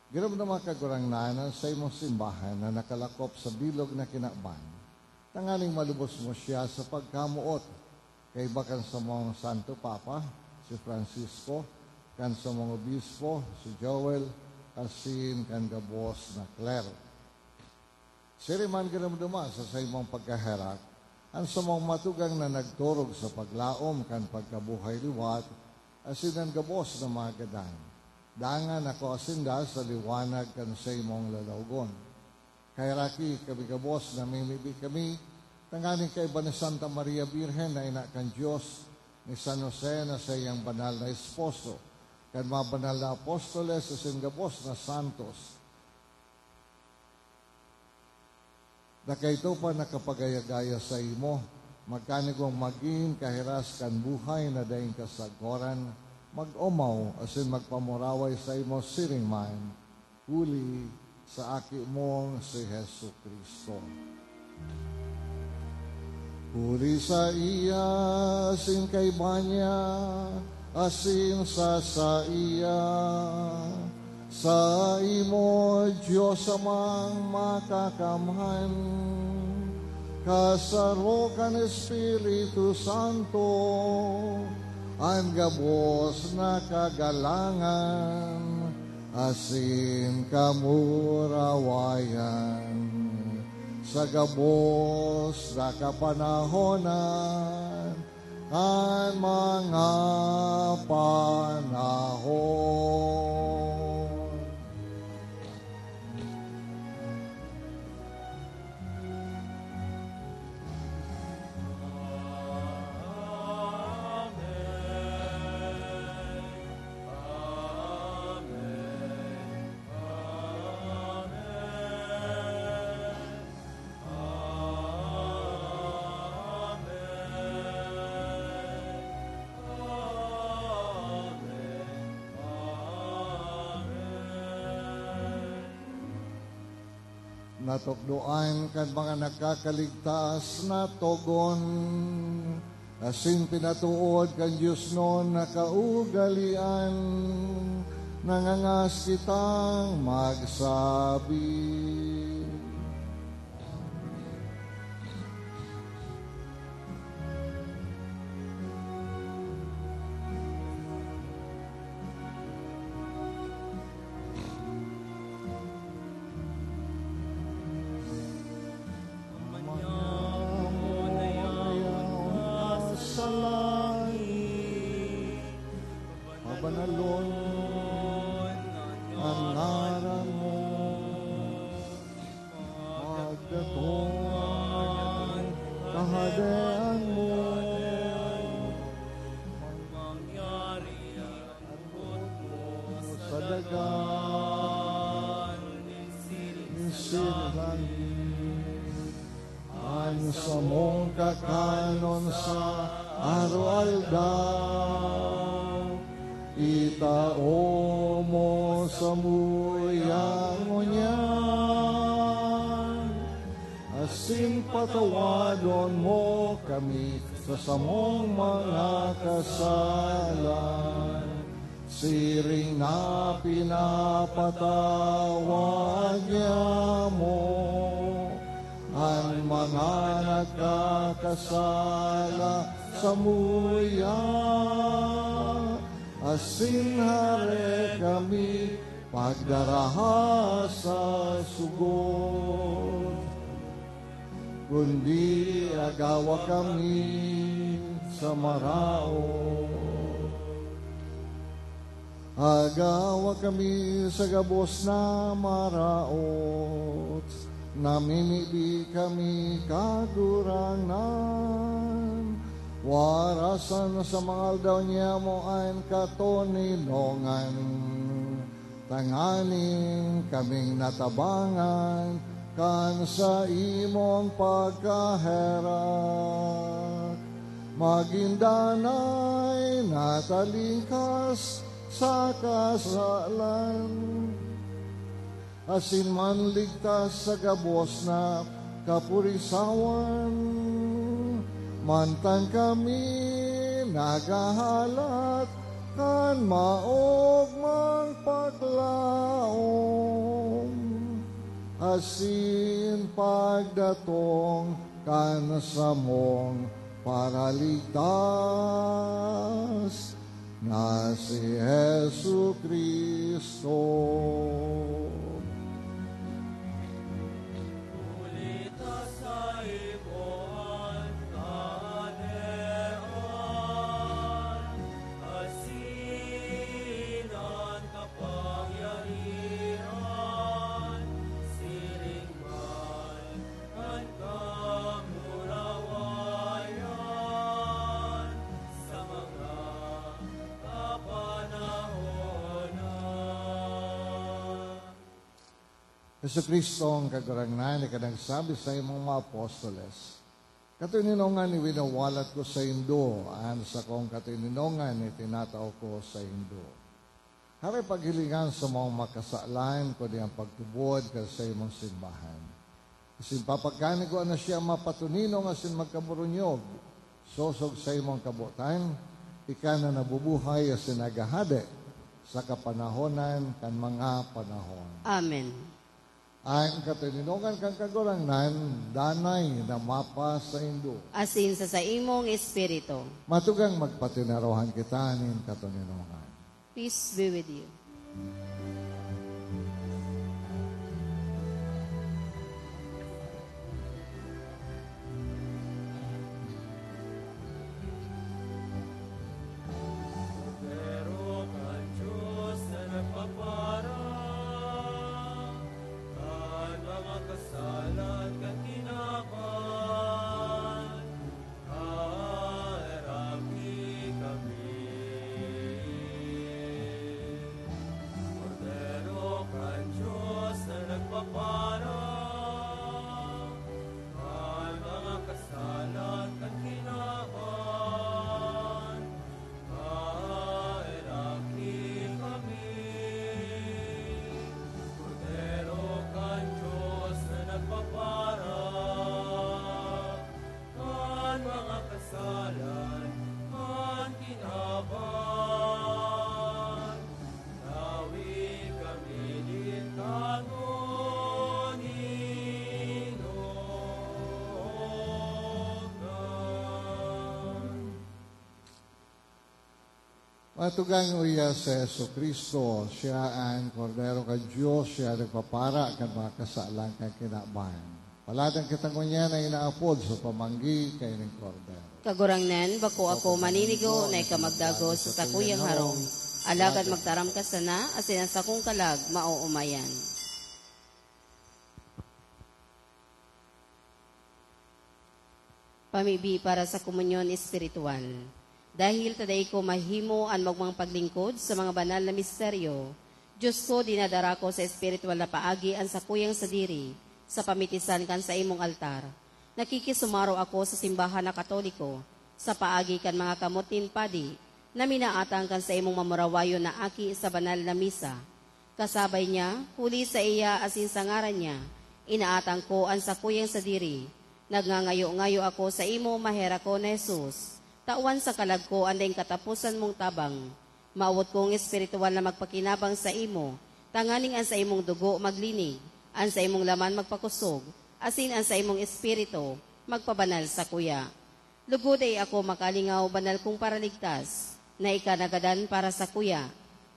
Ginomdoma, Kagurangnan, an saimong simbahan na nakalakop sa bilog na kinaban, tanganing malubos mo siya sa pagkamoot, kaiba kan samong Santo Papa, si Francisco, kan samong Obispo, si Joel, asin kan gabos na klero. Siring man, ginomdoma sa saimong pagkaherak an samong matugang na nagturog sa paglaom kan pagkabuhay liwat, asin an gabos na mga gadan. Dangan akoa sinda sa liwanag kan saimong lalawogon. Kaheraki kami gabos, namimibi kami, tanganing kaiba ni Santa Maria Birhen na ina kan Dios, ni San Jose na saiyang banal na esposo, kan mga banal na apostoles asin gabos na santos, na kaito pa nakapagaya-gaya saimo, magkanigong magin kahiras kan buhay na daing kasagkoran, mag-omaw asin magpamuraway saimo siring man, huli sa Aki mong si Jesu-Cristo. Huli saiya, asin kaiba niya, asin sa saiya, saimo, Dios Amang Makakamhan, kasaro kan Espiritu Santo, an gabos na kagalangan asin kamurawayan sa gabos na kapanahonan kan mga panahon. Natukdoan kan mga nagkakaligtas na togon, asin pinatood kan diosnon na kaugalean, nangangas kitang magsabi. Sa langit, pabanalon an ngaran mo. Magdatong an Kahadean mo. Mangyari an boot mo sa daga nin sirihlan. An samong kakanon sa araw-aldaw, itao mo samuya ngunyan, asin patawadon mo kami sa samong mga kasalan, siring na pinapatawad niamo an mga nagkakasala samuya. Asin hare kami pagdaraha sa sugod, kundi agawa kami sa maraot. Agawa kami sa gabos na maraot. Namimibi kami, Kagurangnan. Warasan sa mga aldaw niamo an katoninongan, tanganing kaming natabangan kan saimong pagkaherak, magin danay na talingkas sa kasalan, asin manligtas sa gabos na kapurisawan, mantang kami naghahalat kan maogmang paglaom, asin pagdatong kan samong Paraligtas na si Jesu-Cristo. Huli ta saibo an kahadean, asin an kapangyarihan, siring man kan kamurawayan sa mga kapanahonan. Jesu-Cristo, an Kagurangnan, ika nagsabi sa imong mga apostoles, "Katoninongan iwinawalat ko saindo, an sakong katoninongan itinatao ko saindo." Hare paghilingan sa mga makasalan, kundi an pagtubod kan saimong simbahan. Asin papagkanigua na siya mapatoninong asin magkaburunyog, sosog saimong kabotan, ika na nabubuhay asin naghahade sa kapanahonan kan mga panahon. Amen. An katoninongan kan Kagurangnan, danay na mapasaindo. Asin sa saimong espiritu. Matugang magpatinarohan kita nin katoninongan. Peace be with you. Kordero kan Dios na nagpapara kan mga kasalan kan kinaban, kaheraki kami. Kordero kan Dios na nagpapara kan mga kasalan kan kinaban, kaheraki kami. Kordero kan Dios na nagpapara kan mga kasalan kan kinaban, tawi kami nin katoninongan. Matugang uya si Jesu-Cristo, siya an Kordero kan Dios, siya nagpapara kan mga kasalan kan kinaban. Paladan kita ngunyan na inaapod sa pamanggi kaining Kordero. Kagurangnan, bako ako maninigo na ika magdagos sa sakuyang harong, alagad magtaram ka sana, asin an sakong kalag maoomayan. Pamibi para sa komunyon espiritual. Dahil ta dai ko mahimo an maogmang paglingkod sa mga banal na misteryo, Dios ko, dinadara ko sa espiritual na paagi an sakuyang sadiri sa pamitisan kan saimong altar. Nakikisumaro ako sa simbahan na Katoliko sa paagi kan mga kamot nin padi na minaatang kan saimong mamurawayon na aki sa banal na misa. Kasabay niya, huli sa iya asin sa ngaran niya, inaatang ko an sakuyang sadiri. Nagngangayo-ngayo ako saimo, maherak ko na Jesus, tawan sa kalag ko an daing kataposan mong tabang. Mawot kong espiritual na magpakinabang saimo, tanganing an saimong dugo maglinig, an saimong laman magpakosog, asin an saimong espiritu magpabanal sakuya. Lugod dai ako makalingaw, banal kong Paraligtas. na ika nagadan para sakuya.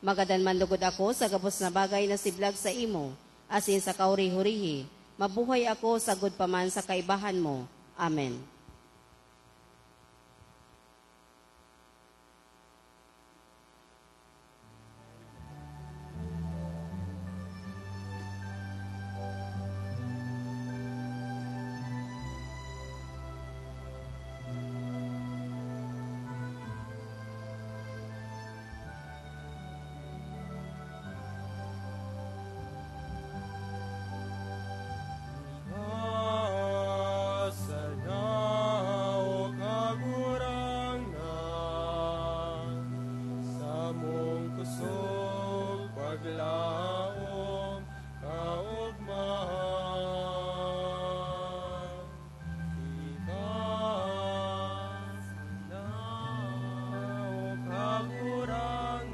Magadan man lugod ako sa gabos na bagay na siblag saimo, asin sa kahuri-hurihi, mabuhay ako sagkod pa man sa kaibahan mo. Amen. Sana, O Kagurangnan, samong kusog paglaom kaogmahan. Ika sana, O Kagurangnan,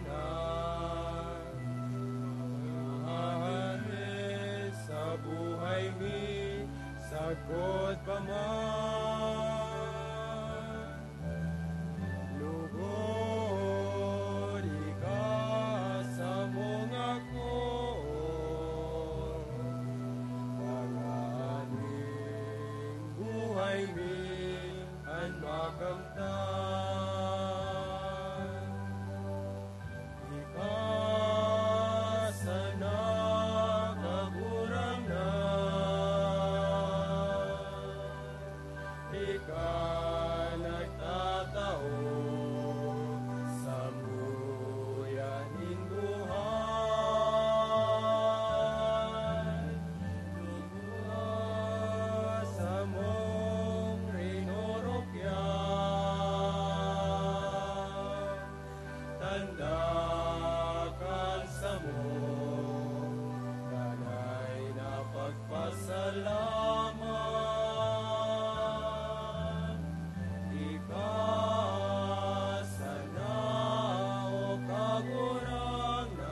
maghahari sa buhay mi, sagkod pa man. Lugod ika sa mga koon, tanganing buhay mi an makamtan. Ika sana, Kagurangnan, ika nagtatao samuyang buhay. Lugod samong rinorokyan, tanda kan samong danay na pagpasalamat. Ika sana, O Kagurangnan,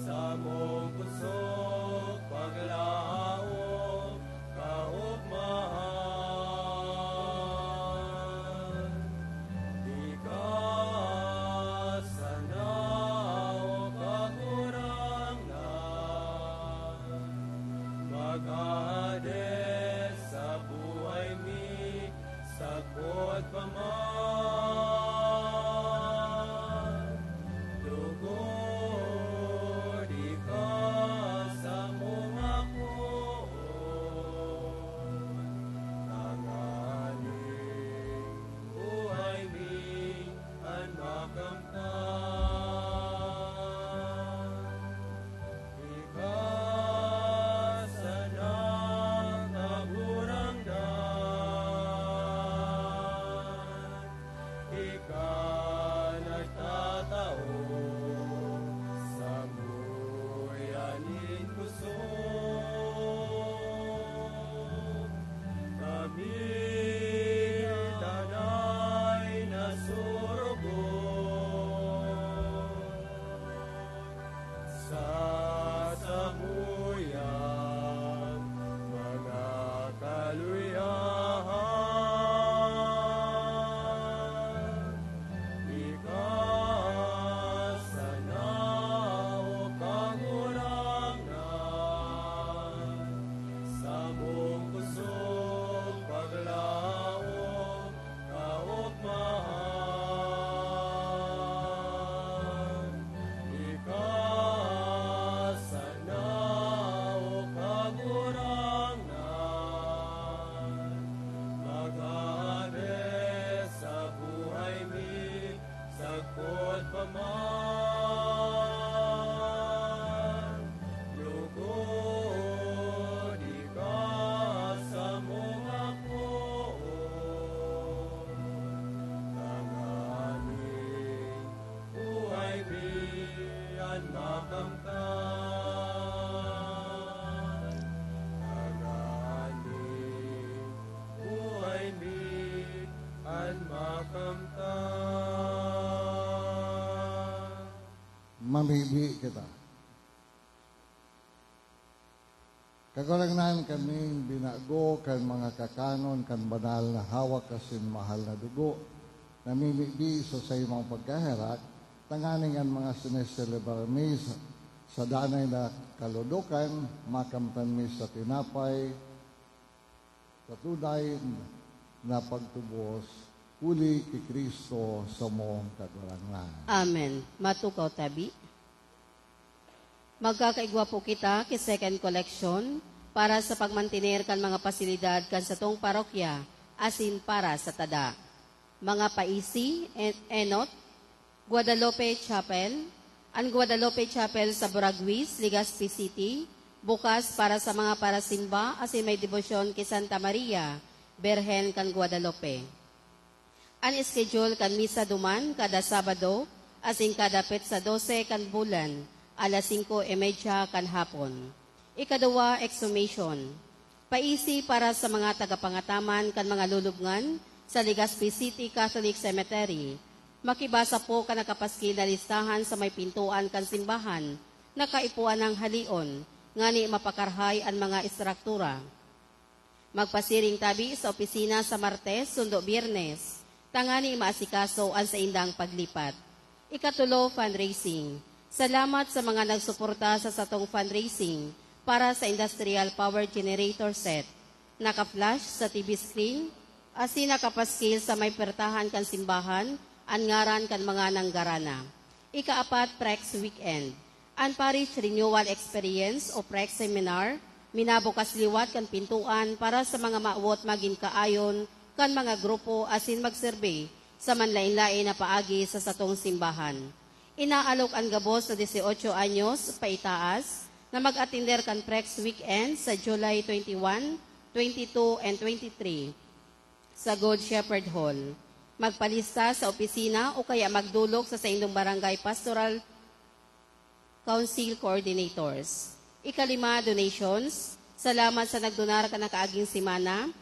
samong pusog paglaom kaogmahan. Ika sana, O Kagurangnan, maghahade sa buhay mi sagkod pa man. Lugod ika samong ako, tanganing buhay mi an makamtan. Ika sana, Kagurangnan, ika nagtatao samuyang nin kusog. Kami danay na sorogon sa samuyang mga kaluyahan. Ika sana, O Kagurangnan, samong kusog paglaom kaogmahan. Ika sana, O Kagurangnan, maghahade sa buhay mi sagkod pa man. Lugod ika samong ako, tanganing buhay mi an makamtan. Tanganing buhay mi an makamtan. Mamibi kita. Kagurangnan, kaming binago kan mga kakanon kan banal na hawak asin mahal na dugo. Namimibi sa saimong pagkaherak, tanganing an mga sineselebrar mi sa, sa danay na kaludokan, makamtan mi sa tinapay, sa tunay na pagtubos, huli ki Cristo samong Kagurangnan. Amen. Matukaw tabi. Magkakaigwa po kita ki second collection para sa pagmantener kan mga pasilidad kan satong parokya asin para sa tada. Mga paisi, en-, enot, Guadalupe Chapel. An Guadalupe Chapel sa Buraguis, Legazpi City, bukas para sa mga parasimba asin may debosyon ki Santa Maria, Birhen kan Guadalupe. An schedule kan misa duman kada Sabado asin kada petsa dose kan bulan, alas singko y media kan hapon. Ikaduwa, exhumation. Paisi para sa mga tagapangataman kan mga lulubngan sa Legazpi City Catholic Cemetery. Makibasa po kan nakapaskil na listahan sa may pintoan kan simbahan na kaipuhan nang haleon, ngani mapakarahay an mga estruktura. Magpasiring tabi sa opisina sa Martes sundo Biyernes, tangani maasikaso an saindang paglipat. Ikatulo, fundraising. Salamat sa mga nagsuporta sa satong fundraising para sa industrial power generator set. Naka-flash sa T V screen, asin nakapaskil sa may pwertahan kan simbahan an ngaran kan mga nanggarana. Ikaapat, Prex Weekend. An Parish Renewal Experience o Prex Seminar, minabukas liwat kan pintoan para sa mga mawot magin kaayon kan mga grupo asin magserbi sa manlaen-laen na paagi sa satong simbahan. Inaalok an gabos na dieciocho anyos paitaas na mag-atender kan Prex Weekend sa July twenty-one, twenty-two, and twenty-three sa Good Shepherd Hall. Magpalista sa opisina o kaya magdolok sa saindong barangay pastoral council coordinators. Ikalima, donations. Salamat sa nagdonar kan nakaaging semana.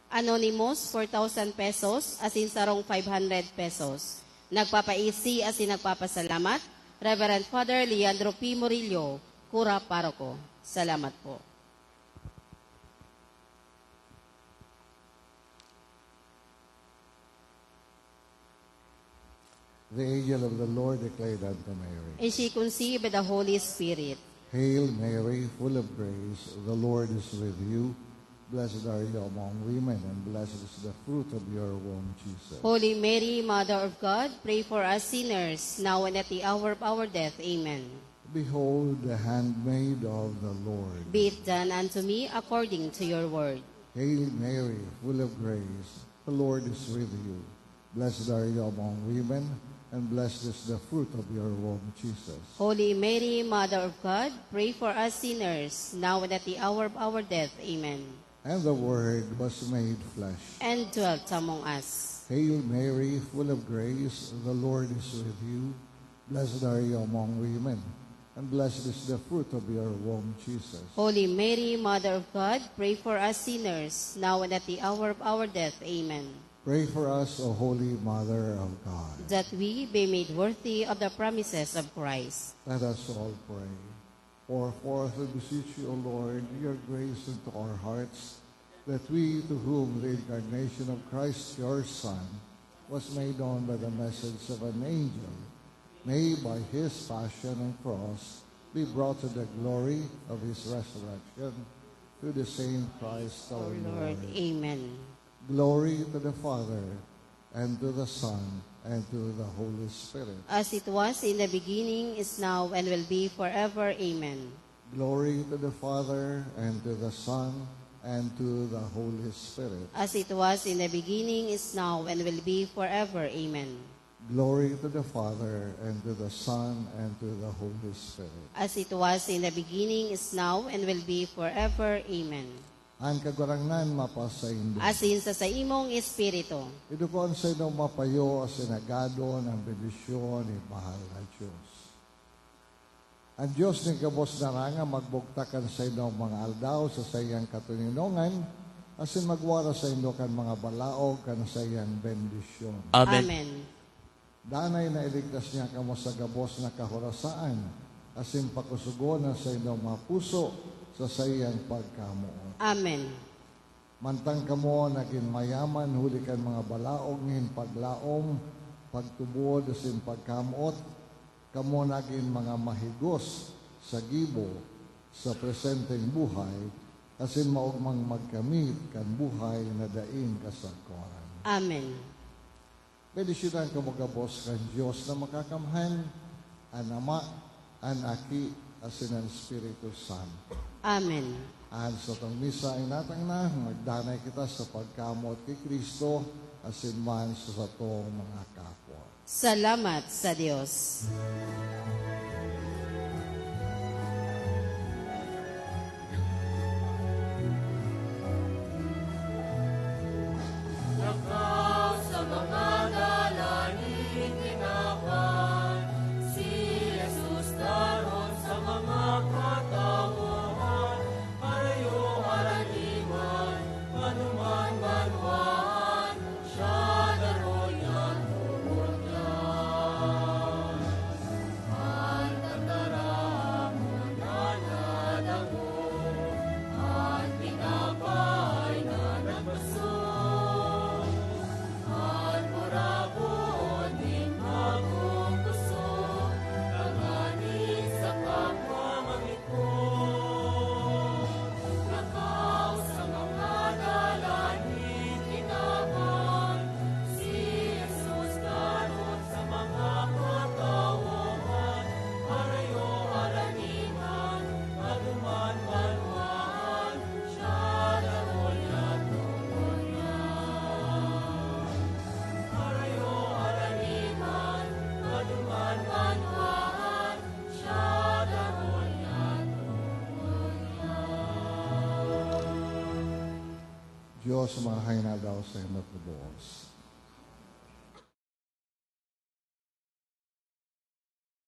Anonymous, four thousand pesos, asin sarong five hundred pesos. Nagpapaisi asin nagpapasalamat, Reverend Father Leandro P. Murillo, Kura Paroko. Salamat po. The angel of the Lord declared unto Mary, And she conceived by the Holy Spirit. Hail Mary, full of grace, the Lord is with you. Blessed are you among women, and blessed is the fruit of your womb, Jesus. Holy Mary, Mother of God, pray for us sinners, now and at the hour of our death. Amen. Behold the handmaid of the Lord. Be it done unto me according to your word. Hail Mary, full of grace, the Lord is with you. Blessed are you among women, and blessed is the fruit of your womb, Jesus. Holy Mary, Mother of God, pray for us sinners, now and at the hour of our death. Amen. And the Word was made flesh. And dwelt among us. Hail Mary, full of grace, the Lord is with you. Blessed are you among women, and blessed is the fruit of your womb, Jesus. Holy Mary, Mother of God, pray for us sinners, now and at the hour of our death. Amen. Pray for us, O Holy Mother of God. That we be made worthy of the promises of Christ. Let us all pray. Pour forth, we beseech you, O Lord, your grace into our hearts, that we, to whom the incarnation of Christ, your Son, was made known by the message of an angel, may by his passion and cross be brought to the glory of his resurrection, through the same Christ our Lord. Amen. Glory to the Father, and to the Son, and to the Holy Spirit. As it was in the beginning, is now, and will be forever. Amen. Glory to the Father, and to the Son, and to the Holy Spirit. As it was in the beginning, is now, and will be forever. Amen. Glory to the Father, and to the Son, and to the Holy Spirit. As it was in the beginning, is now, and will be forever. Amen. An Kagurangnan mapasaindo. Asin sa saimong espiritu. Idukon saindong mapayo asin agadon an bendisyon nin Mahal na Dios. An Dios nin gabos na ranga magbugtak kan saindong mga aldaw sa saiyang katoninongan, asin magwara saindo kan mga balaog kan saiyang bendisyon. Amen. Amen. Danay na iligtas niya kamo sa gabos na kahorasaan, asin pakosogon an saindong mga puso sa saiyang pagkamoot. Amen. Mantang kamo nagin mayaman huli kan mga balaog nin paglaom, pagtubod asin pagkamot, kamo nagin mga mahigos sa gibo sa presenteng buhay, asin maogmang magkamit kan buhay na daing kasagkoran. Amen. Bendisyonan kamo gabos kan Dios na Makakamhan, an Ama, an Aki, asin an Espiritu Santo. Amen. An satong misa inatang na, magdanay kita sa pagkamot ki Cristo, asin man sa satong mga kapwa. Salamat sa Dios. Lakaw sa mga dalan ni Tinawan, si Jesus daron sa mga katawohan, harayo haraniman, manuman banwaan, siya daron niya tubod niya. An tataramon na nadangog, an tinapay na nagbaso, an burabod nin magkukuso, tanganing sa kapwa maglikod. Lakaw sa mga dalan nin Tinawan, si Jesus daron sa mga katawohan, harayo haraniman, manuman banwaan, siya daron niya tubod niya. Harayo haraniman, manuman banwaan, siya daron niya tubod niya. Dios, mahay na daw sa imo tubos.